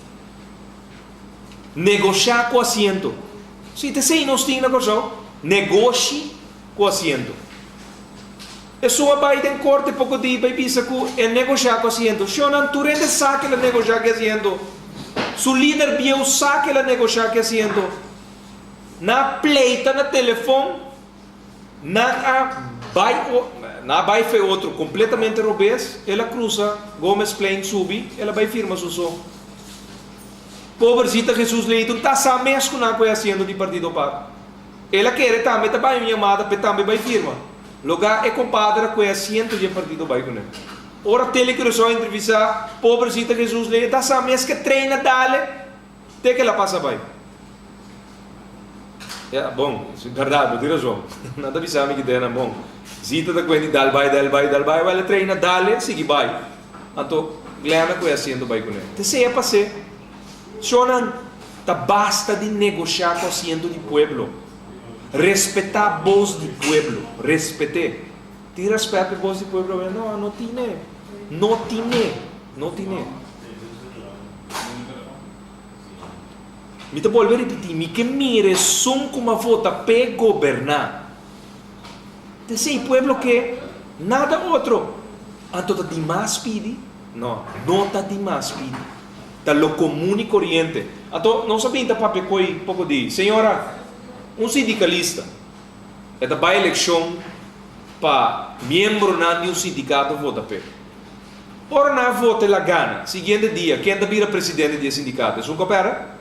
Negoshá ku asiento. Sí, ta esei nos tin na Kòrsou, negoshi ku asiento. Esun a bai den korte poko di bai bisa ku e negoshá ku asiento. Shonnan, tur hende sa ku el a negoshá ku e asiento. Su lider bieu sa ku el a negoshá ku e asiento. Nan a pleita na telefon, nan a bai nan a bai fe otro kompletamente robes, el a krusa Gomezplein subi, el a bai firma su so. Pobersita Jesus Leighton ta sa mes ku nan ku e asiento di Partido par. El a kere tambe ta bai un yamada p'e tambe bai firma. Logá e kompadre a ku e asiento di e partido bai kuné. Ora Tele Curaçao a entrevistá pobersita Jesus Leighton ta sa mes ke trein a dale te ku el a pasa bai. Ya, bon, bèrdat, bo tin razon. Nan ta bisa mi ki den nan bon. Zita ta kuenti dal bai, dal bai, dal bai, wèl e trein a dale, sigui bai. Anto Glenna ku e asiento bai kuné. Te sea pas'é. Shonnan, ta basta di negoshá ku asiento di pueblo. Respetá bos di pueblo. Respet'é. Tin rèspèt pa e bos di pueblo awe? No, no tine. No tine. No tine. Mi ta bolbe ripití, mi ke mira esun ku m'a vota p'e goberná. Ta esei pueblo ke, nada otro. Anto ta dimas pidi? No, no ta dimas pidi. Ta lo komun i koriente. Anto nos a bin ta papia koi poko di, señora, un sindikalista e ta bai elekshon pa miembronan di un sindikato vota p'e. Ora nan a vota el a gana. Siguiente dia, ken ta bira presidente di e sindikato? Esun ku a pèrdè?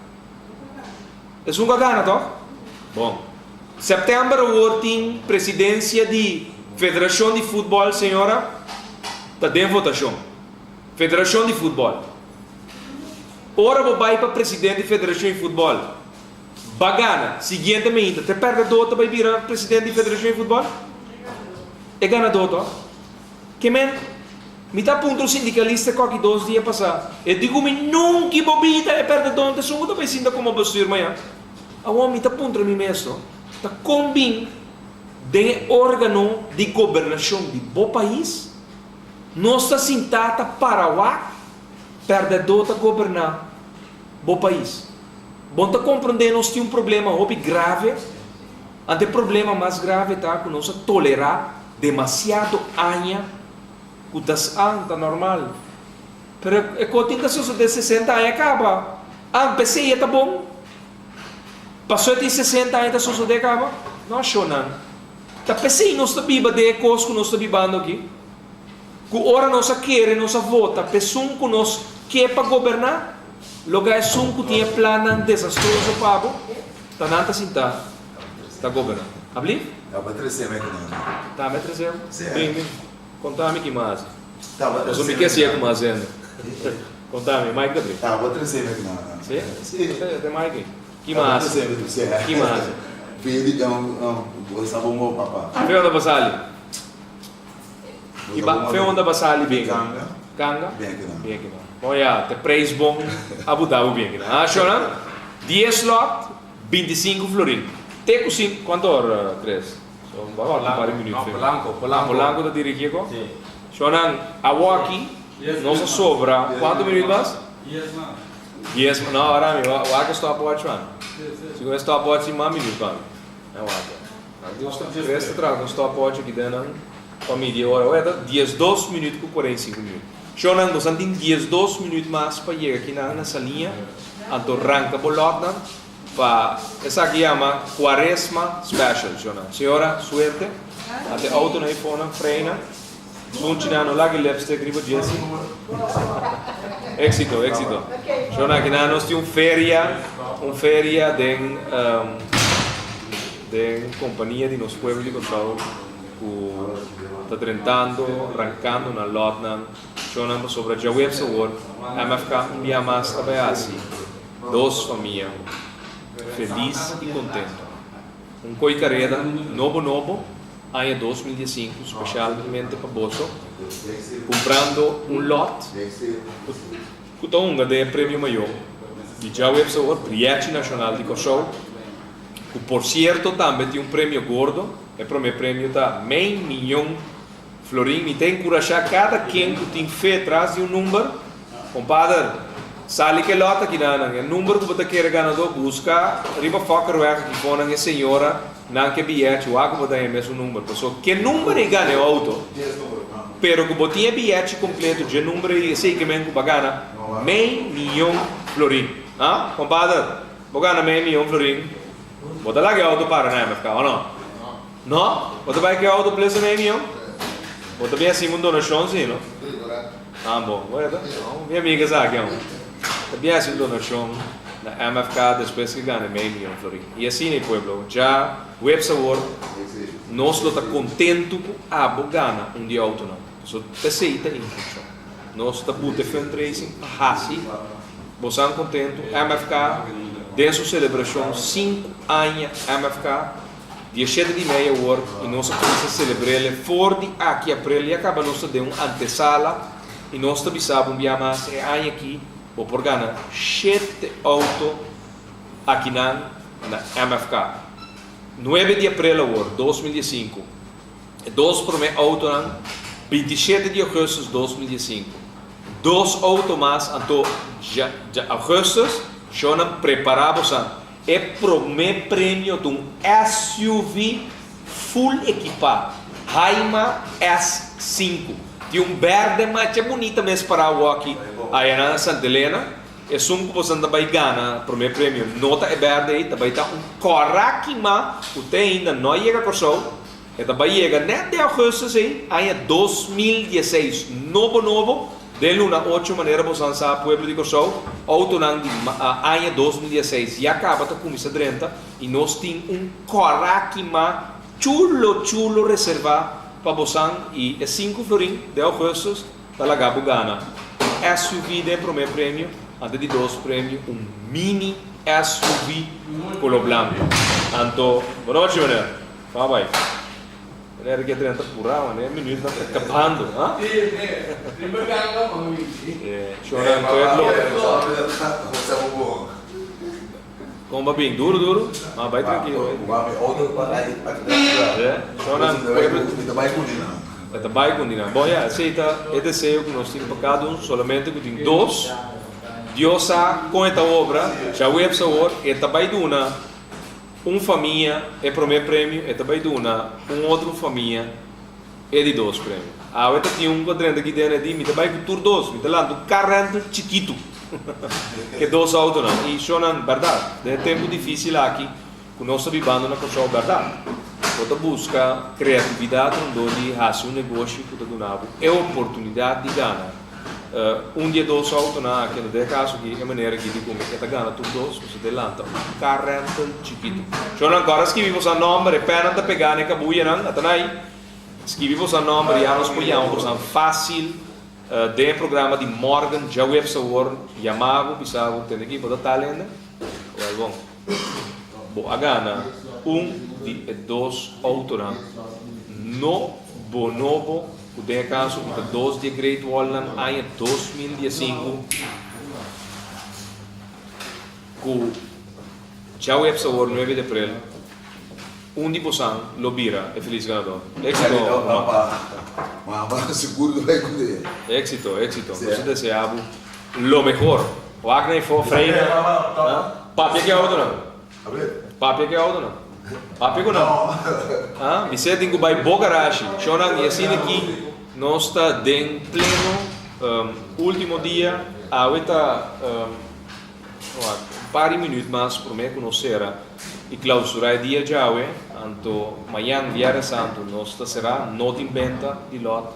Esun ku a gana tòg? Bon. Sèptèmber awor tin presidensia di Federashon di Futbòl, señora, ta den votashon. Federashon di Futbòl. Ora bo bai pa presidente di Federashon di Futbòl, ba gana, siguiente meinta, te pèrdèdó ta bai bira presidente di Federashon di Futbòl? E ganadó tòg? Ke men, mi ta puntra un sindikalista koki dos dia pasá, e di ku mi nunki bo bida e pèrdèdó ta esun ku ta bai sinta komo bestuur mañan. Awor mi ta puntra mi mes no, ta kon bin den e órgano di gobernashon di bo pais nos ta sintá ta para wak pèrdèdó ta goberná bo pais? Bo no ta komprondé nos tin un problema hopi grave? Anto e problema mas grave ta ku nos a tolerá demasiado aña ku ta ta normal. Pero e ko tin ta sosodé sesenta aña kaba. Ah, p'esei e ta bon? Paso e tin sesenta aña ta sosodé kaba? No, shonnan. Ta p'esei nos ta biba den e kos ku nos ta bibando aki. Ku ora nos a kere nos a vota p'esun ku nos ke pa goberná, loga esun ku tin e plannan desastroso pa bo, ta nan ta sintá ta goberná. Ablief? Ta trese mi ku nan. Ta mi trese bo? Sí. Bin, bin. Konta mi ki mas. Taba Pasobra mi trese ke mi siña ku ku nan. mas hende. Konta mi, Mike ta bri. Taba trese mi ku nan. Sí? Sí. Te Mike. Ki Taba mas? trese mi ku sí. Ki mas? Pidi bo sa bo mo papa. Fe unda bo sali? Bo Ki sa ba bo fe mo unda bo sali bien? Kanga. Kanga? Bien ki nan. Bien ki nan. Bon ya, te prijs bon a buta bo bien ki nan. Ah, shona? Dies lot, 25 florin. Te ku sin, kuantu ora, Chris? So, bo a wak un par di minuut. No, Polanco, Polanco. Ah, Polanco ta dirigi e ko? Sí. Shonnan, awoki nos a sobra kuantu minuut mas? Dies mas. Dies mas. No, ora mi wak e stopwatch man. Si ku e stopwatch tin mas minuut pa mi. E wak. Nan tin un stop, Chris ta traha ku un stopwatch aki den nan pa midi e ora. Oe ta diesdos minuut ku 45 minuut. Shonnan, bosan tin diesdos minuut mas pa yega kinan na Saliña, anto ranka bo lòtnan. Pa esaki yama Cuaresma Special, shona. Señora, suerte. Ate auto na e fonan, freina. Sunchi nan no laga e lipstick riba Jessy. Éxito, éxito. Shona, aki nan nos tin un feria, un feria den, den compania di nos pueblo di Kòrsou ku ta drentando, rankando nan lòtnan. Shona, pasobra djaweps awor MFK un bia mas ta bai hasi. Dos famia felis i kontentu. Un koi kareda nobo nobo, aña 2015, spesialmente pa boso, kumprando un lòt ku ta hunga den e premio mayó di djaweps awor, Brièchi Nashonal di Kòrsou, ku por sierto tambe tin un premio gordo, e promé premio ta mei miyon Florin, mi ta enkurashá kada ken ku tin fe tras di un number. Kompader, sali ku e lòt akinan. E number ku bo ta kere ganadó, buska riba Fokkerweg aki fonan e señora nan ke biyèchi, wak ku bo ta haña e mesun number. Paso ke number ei gana e outo, pero ku bo tin e biyèchi kompleto dje number ei, esei ke men ku bo a gana mei miyon florin. Ha? Kompader, bo gana mei miyon florin, bo ta laga e outo para na MFK, o no? No? Bo ta bai ke auto plesa mei mion? Bo ta bin hasi un donashon si, no? Ah, bon. Bo ta? Mi amiga sa aki aun. Ta bin hasi un donashon na MFK despues ke gana mei mion florin. I asina e pueblo. Dja webs awor nos lo ta kontentu ku abo gana un di autonan. Pasobra esei ta intenshon. Nos ta buta e fundraising pa hasi bosan kontentu. MFK den su selebrashon sinku aña MFK. Dia shete di mei awor i nos a kuminsá selebr'el for di aki aprel ya kaba nos ta den un antesala i nos ta bisa bo un bia mas e aña aki bo por gana shete outo akinan na MFK. Nuebe di aprel awor, 2015, e dos promé outonan, 27 di augustus 2015, dos outo mas anto dja augustus shownan prepará bosan. E promé premio ta un SUV full ekipá, Haima S sinku. Tin un bèrdè macha bunita mes pará awoki aya na Santa Elena. Esun ku boso ta bai gana promé premio no ta e bèrdè ei, ta bai ta un kòrá kimá ku te ainda no a yega Kòrsou. E ta bai yega nèt den augustus ei, aña 2016, nobo nobo, den luna ocho, manera bosan sa, pueblo di Kòrsou, outonan di aña 2016 ya kaba ta kuminsá drenta i nos tin un kòrá kimá chulo chulo reservá pa bosan i e sinku florin den augustus ta laga bo gana un SUV den promé premio, anto di dos premio un mini SUV koló blanku. Anto, bonochi meneer. Ba bai. Meneer ke 30 pura, meneer minuut nan ta kabando, ha? Shona pueblo. Kon ba bin? Duro duro? Ma bai trankilo. Shona pueblo. E ta bai ku dinan. Bon ya, esei ta e deseo ku nos tin pa kada un, solamente ku tin dos. Dios sa kon e ta obra, djaweps awor e ta bai duna Un famia e promé premio e ta bai duna un otro famia e di dos premio. Awe ta tin un ku a drenta aki den e di mi ta bai ku tur dos, mi ta lanta un car rental chikitu ku e dos autonan. I shownan bèrdat den e tempu difisil aki ku nos ta bibando na Kòrsou bèrdat bo ta buska kreatividat rondó di hasi un negoshi ku ta duna bo e oportunidat di gana. Un di e dos autonan aki, den e kaso aki, e manera aki di kumi e ta gana tur dos, pasobra ta e lanta un car rental chikitu. Shornan, kòrda skibi boso nòmber, e pènnan ta pegá na e kabuyanan, atanai, skibi boso nòmber, ya nos por yama boso fásil den e programa di mòrgen djaweps awor, yama bo, bisa bo, tende aki bo ta tal hende? Wèl bon, bo a gana un di e dos autonan no bonobo. Ku den e kaso ku ta dos di e Great Wallnan aña 2015 ku djaweps awor nuebe di aprel un di bosan lo bira e felis ganador. Éxito ruman. Éxito, éxito. Nos ta desea bo lo mehor. Wak na e fo freina. Papia ki autonan. Papia ku e outonan. Papia ku nan. Ah, mi sê tin ku bai bo garashi. Shownan, i asina aki nos ta den pleno ultimo dia. Awe ta un par di minuut mas promé ku nos sera i klausurá e dia djawe. Anto mañan, Viernes Santu, nos ta será. No tin benta di lòt.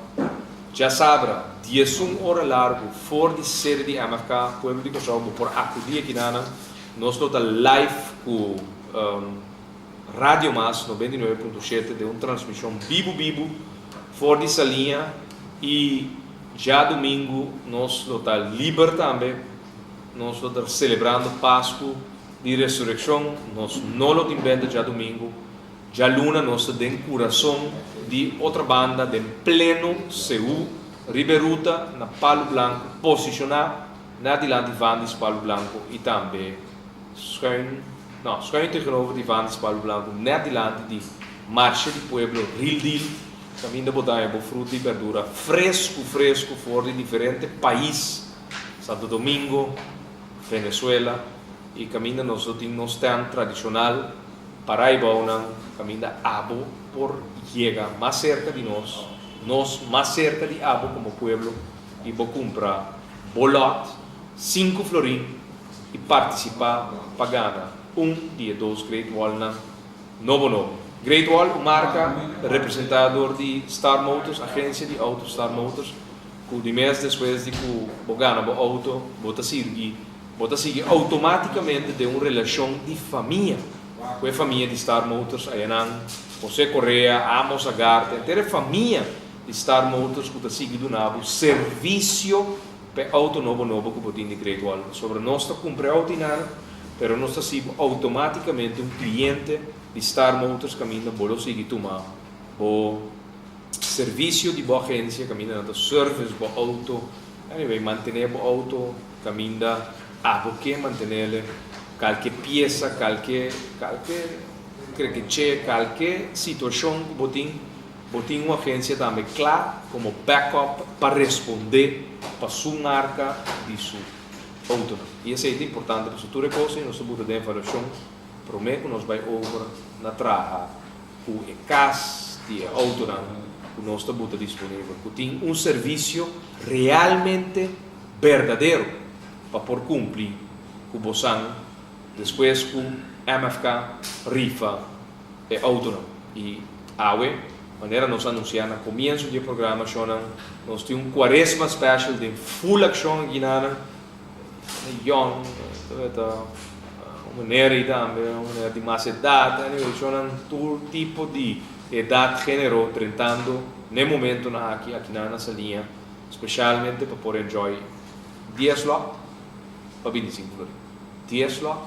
Djasabra, 11 ora largu for di sede di MFK, Pueblo di Kòrsou, bo por akudí akinanan. Nos lo ta live ku Radio Mas 99.7 den un transmishon bibu bibu for di Saliña i djadumingu nos lo ta liber tambe. Nos lo ta selebrando Pasku di Resurekshon. Nos no lo tin benta djadumingu. Djaluna nos ta den kurason di Otrabanda den pleno seú riba e ruta na Palu Blanku posishoná na dilanti Vandis Palu Blanku i tambe schuin no schuin tegenover di Vandis Palu Blanku nèt dilanti di Marshe di Pueblo Real Deal kaminda bo ta haña bo fruta i berdura fresku fresku for di diferente pais Santo Domingo, Venezuela i kaminda nos lo tin nos stand tradishonal Paraibounan kaminda abo por yega mas serka di nos, nos mas serka di abo komo pueblo i bo kumpra bo lòt sinku florin i partisipá pa gana un di e dos Great Wallnan nobo nobo. Great Wall un marka representá dor di Star Motors, agensia di outo Star Motors, ku di mes despues di ku bo gana bo outo bo ta sirbi Bo ta sigui automáticamente den un relacion di famia cu e famia di Star Motors ayanan, José Correa, Amos Agarte, henter e famia di Star Motors cu ta sigui duna bo servicio p'e auto nobo nobo cu bo tin di Great Wall. Pasobra nos ta cumpra e auto inana, pero nos ta sigui automáticamente un cliente di Star Motors caminda bo lo sigui tuma bo servicio di bo agencia caminda nan ta service bo auto, anyway mantene bo auto. Kaminda abo ke mantenele kalke piesa, kalke kalke krekeche, kalke situashon ku bo tin, bo tin un agensia tambe kla komo backup pa respondé pa su marka di su outonan. I esei ta importante pasobra tur e kos ei nos ta buta den evaluashon promé ku nos bai over na traha ku e kas di e outonan ku nos ta buta disponibel, ku tin un servisio realmente berdadero pa por cumpli cu bosan despues cu MFK rifa e autonan. Y awe, manera nos anuncia na comienzo di e programa shownan, nos tin un Cuaresma special den full accion aki nanan. Young, ta un meneer ey tambe, un meneer di mas edad, anyway shownan tur tipo di edad, genero drentando n'e momentonan aki, aki nan na Saliña. Specialmente pa por enjoy dies lot pa bintisinco florin. Dies lot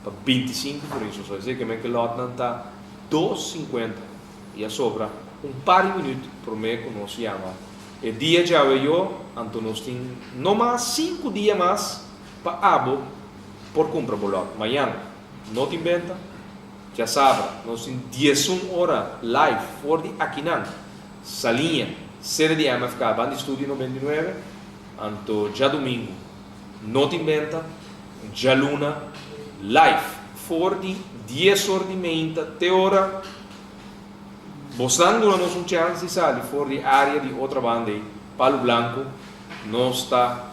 pa bintisinco florin so so. Esey ke men ke lotnan ta dos sinkuenta y a sobra un par di minuut prome ku nos yama e dia djawe yo, anto nos tin no mas sinku dia mas pa abo por kumpra bo lot. Mañan no tin benta, djasabra nos tin diesun ora live for di akinan. Saliña, sede di MFK, ban di Studio 99, anto djadumingu no tin benta, djaluna live for di dies or di meinta te ora bosnan duna nos un chance di sali for di area di Otrabanda ei, Palu Blanco, nos ta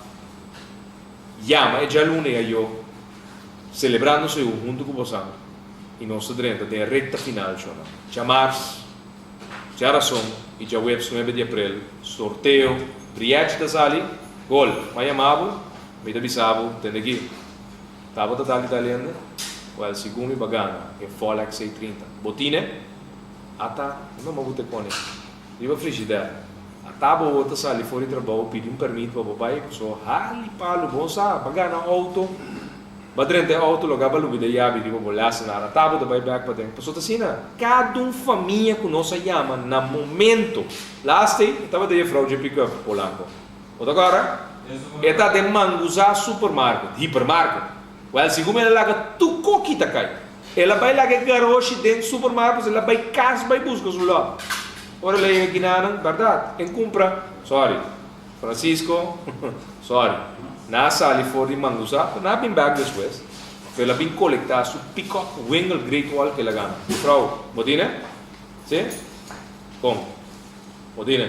yama e djaluna ei ayo celebrando Seú hunto cu bosan y nos ta drenta den e recta final, shona. Djamars. Djarason i djaweps nuebe di aprel, sorteo, Brièch ta sali, gol, m'a yama bo, mi ta bisa bo, tende aki, tabata tal i tal hende, wèl segun mi ba gana e Folex C30. Bo tine? Ata, no m'a bute kone riba frishider. Ata bo wou ta sali for di trabou, pidi un pèrmit pa bo bai, pasobra hali palu, bon sa, ba gana outo. Ba drenta e auto loga ba lubida yabi riba bo lessenaar a tabo ta bai bek paden paso ta asina cada un famia cu nos a yama na momento laatste e tabata juffrouw dje pick up Polanco bo ta acorda e ta den Manguza supermarket hipermarket wel segun mi el a laga tur koki ta cay el a bai laga e garoshi den supermarket el a bai cas bai busca su lot ora el a yega kinanan berdad en cumpra sorry. Francisco, Sorry, nan a sali for di Mangusa, pero nan a bin bek despues. Pero el a bin kolektá su pick-up Wingle Great Wall ku el a gana. Juffrouw, bo tin e? Si? Kon? Bo tin e?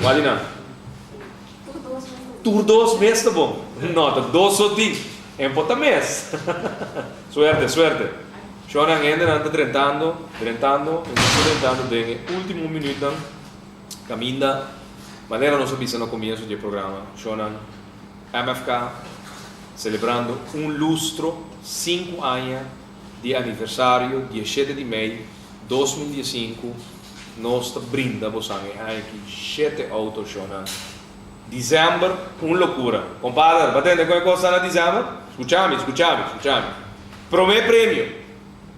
Kua di nan? Tur dos mes ta bon. Tur dos mes ta bon? No, ta dos so tin. En por ta mes. Suerte, suerte. Shownan hendenan ta drentando, drentando, i nos ta drentando den e último minütnan. Caminda, manera nos a bisa na comienzo di e programa, shownan MFK celebrando un lustro, sinku aña di aniversario, dieshete di mei 2015, nos ta brinda bosan e aña aki shete auto shownan. December, un locura. Compadre, bo tende con e cos ta na december? Scucha mi, scucha mi, scucha mi. Prome premio,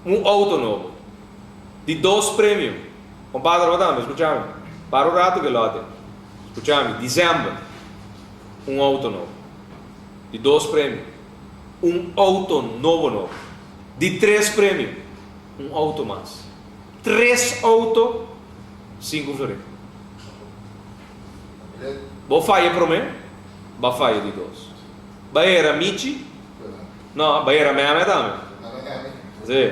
un auto nobo. Di dos premio. Compadre bo tambe, scucha mi. Para un rato ke lote. Scucha mi, december un auto nobo. Di dos premio, un auto nobo nobo. Di tres premio, un auto mas. Tres auto, sinku florin. Bo faya prome, ba faya di dos. Ba era Michi? No, ba era Meme tambe. Si,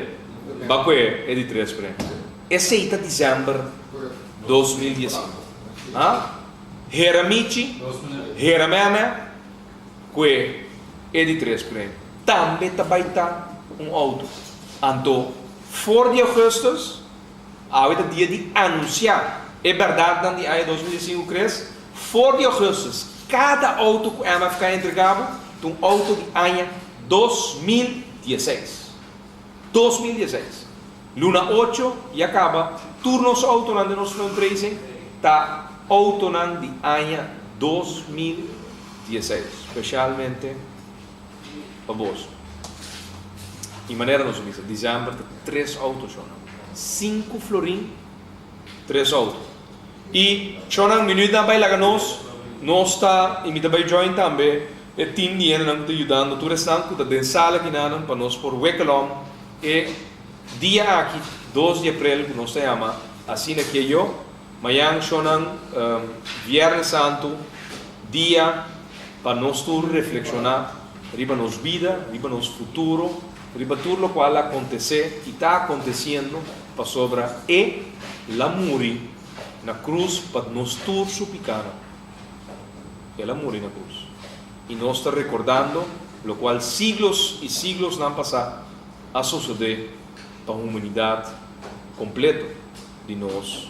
ba kue e di tres premio. Esei ta december 2015. Ha? Hera Michi, hera Meme, kue e di tres premio. Tambe ta bai ta un auto. Anto for di augustus, awe ta dia di anuncia e berdadnan di aña 2015 Chris, for di augustus cada auto cu MFK entrega bo ta un auto di aña 2016. 2016. Luna ocho ya caba tur nos autonan den nos fundraising ta autonan di aña 2016 specialmente pa boso. Y manera nos a bisa december ta tres auto shownan. Sinku florin tres auto. Y shownan minuutnan bay laga nos, nos ta y mi ta bay join tambe e team di hendenan cu ta yudando tur esnan cu ta den sala kinanan pa nos por wikkelom e dia aki 2 di april cu nos ta yama asina ke yo. Mayan shownan Viernes Santo dia pa nos tur reflexiona riba nos bida, riba nos futuro, riba tur locual a acontece y ta aconteciendo pasobra E la muri na cruz pa nos tur su picanan. El a muri na cruz. Y nos ta recordando locual siglos y siglosnan pasa a sosode pa humanidad completo di nos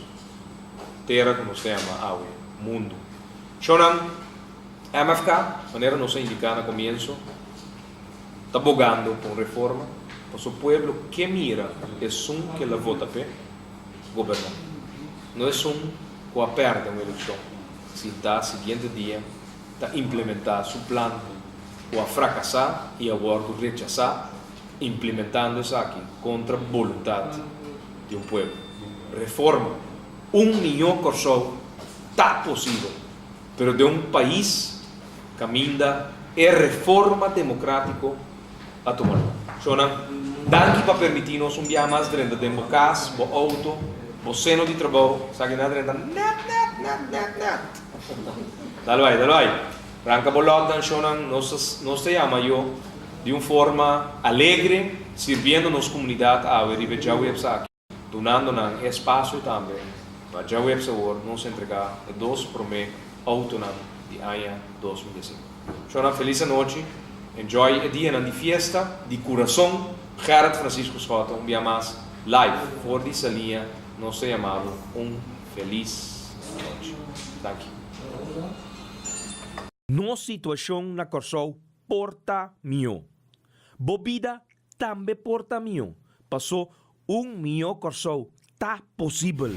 tera cu nos ta yama awe mundo. Shownan MFK, manera nos a indica na comienzo, ta bogando pa un reforma paso pueblo ke mira esun ke la vota p'e goberna, no esun cu a perde un eleccion sinta siguiente dia ta implementa su plan cu a fracasa y a wordo rechasa implementando esaki contra boluntad di un pueblo. Reforma un miho Corsou ta posibel, pero den un pais caminda e reforma democratico a tuma lugar. Shownan, danki pa permiti nos un biaha mas drenta den bo cas, bo auto, bo seno di trabou, sa ki nan a drenta net, net, net, net, net. Dal bai, dal bai. Ranca bo lotnan, shownan, nos nos ta yama yo di un forma alegre, sirbiendo nos comunidad awe riba e djaweps aki, dunando nan e espacio tambe pa djaweps awor nos entrega e dos prome autonan di aña 2005. Shownan, feliz anochi, enjoy e dianan di fiesta, di curason, Gerrit Francisco Schotte un bia mas live for di Saliña nos ta yama bo un feliz anochi. Danki. Nos situashon na Kòrsou por ta mihó. Bo bida tambe por ta mihó, pasó un mihó Kòrsou ta posibel.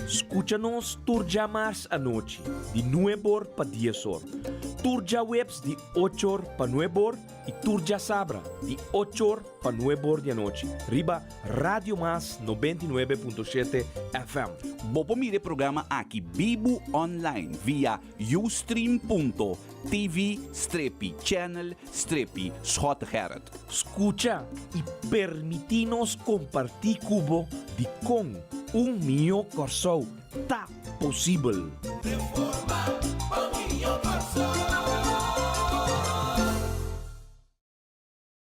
Skucha nos tur djamars anochi di nuebor pa diesor, tur djaweps di ochor pa nuebor i tur djasabra di ochor pa nuebor di anochi riba Radio Mas 99.7 FM. Bo por mira e programa aki bibu online via ustream.tv strepi channel strepi Schottegerrit. Skucha i permití nos kompartí ku bo dikon un mihó Kòrsou ta posibel. Reforma pa un mihó Kòrsou.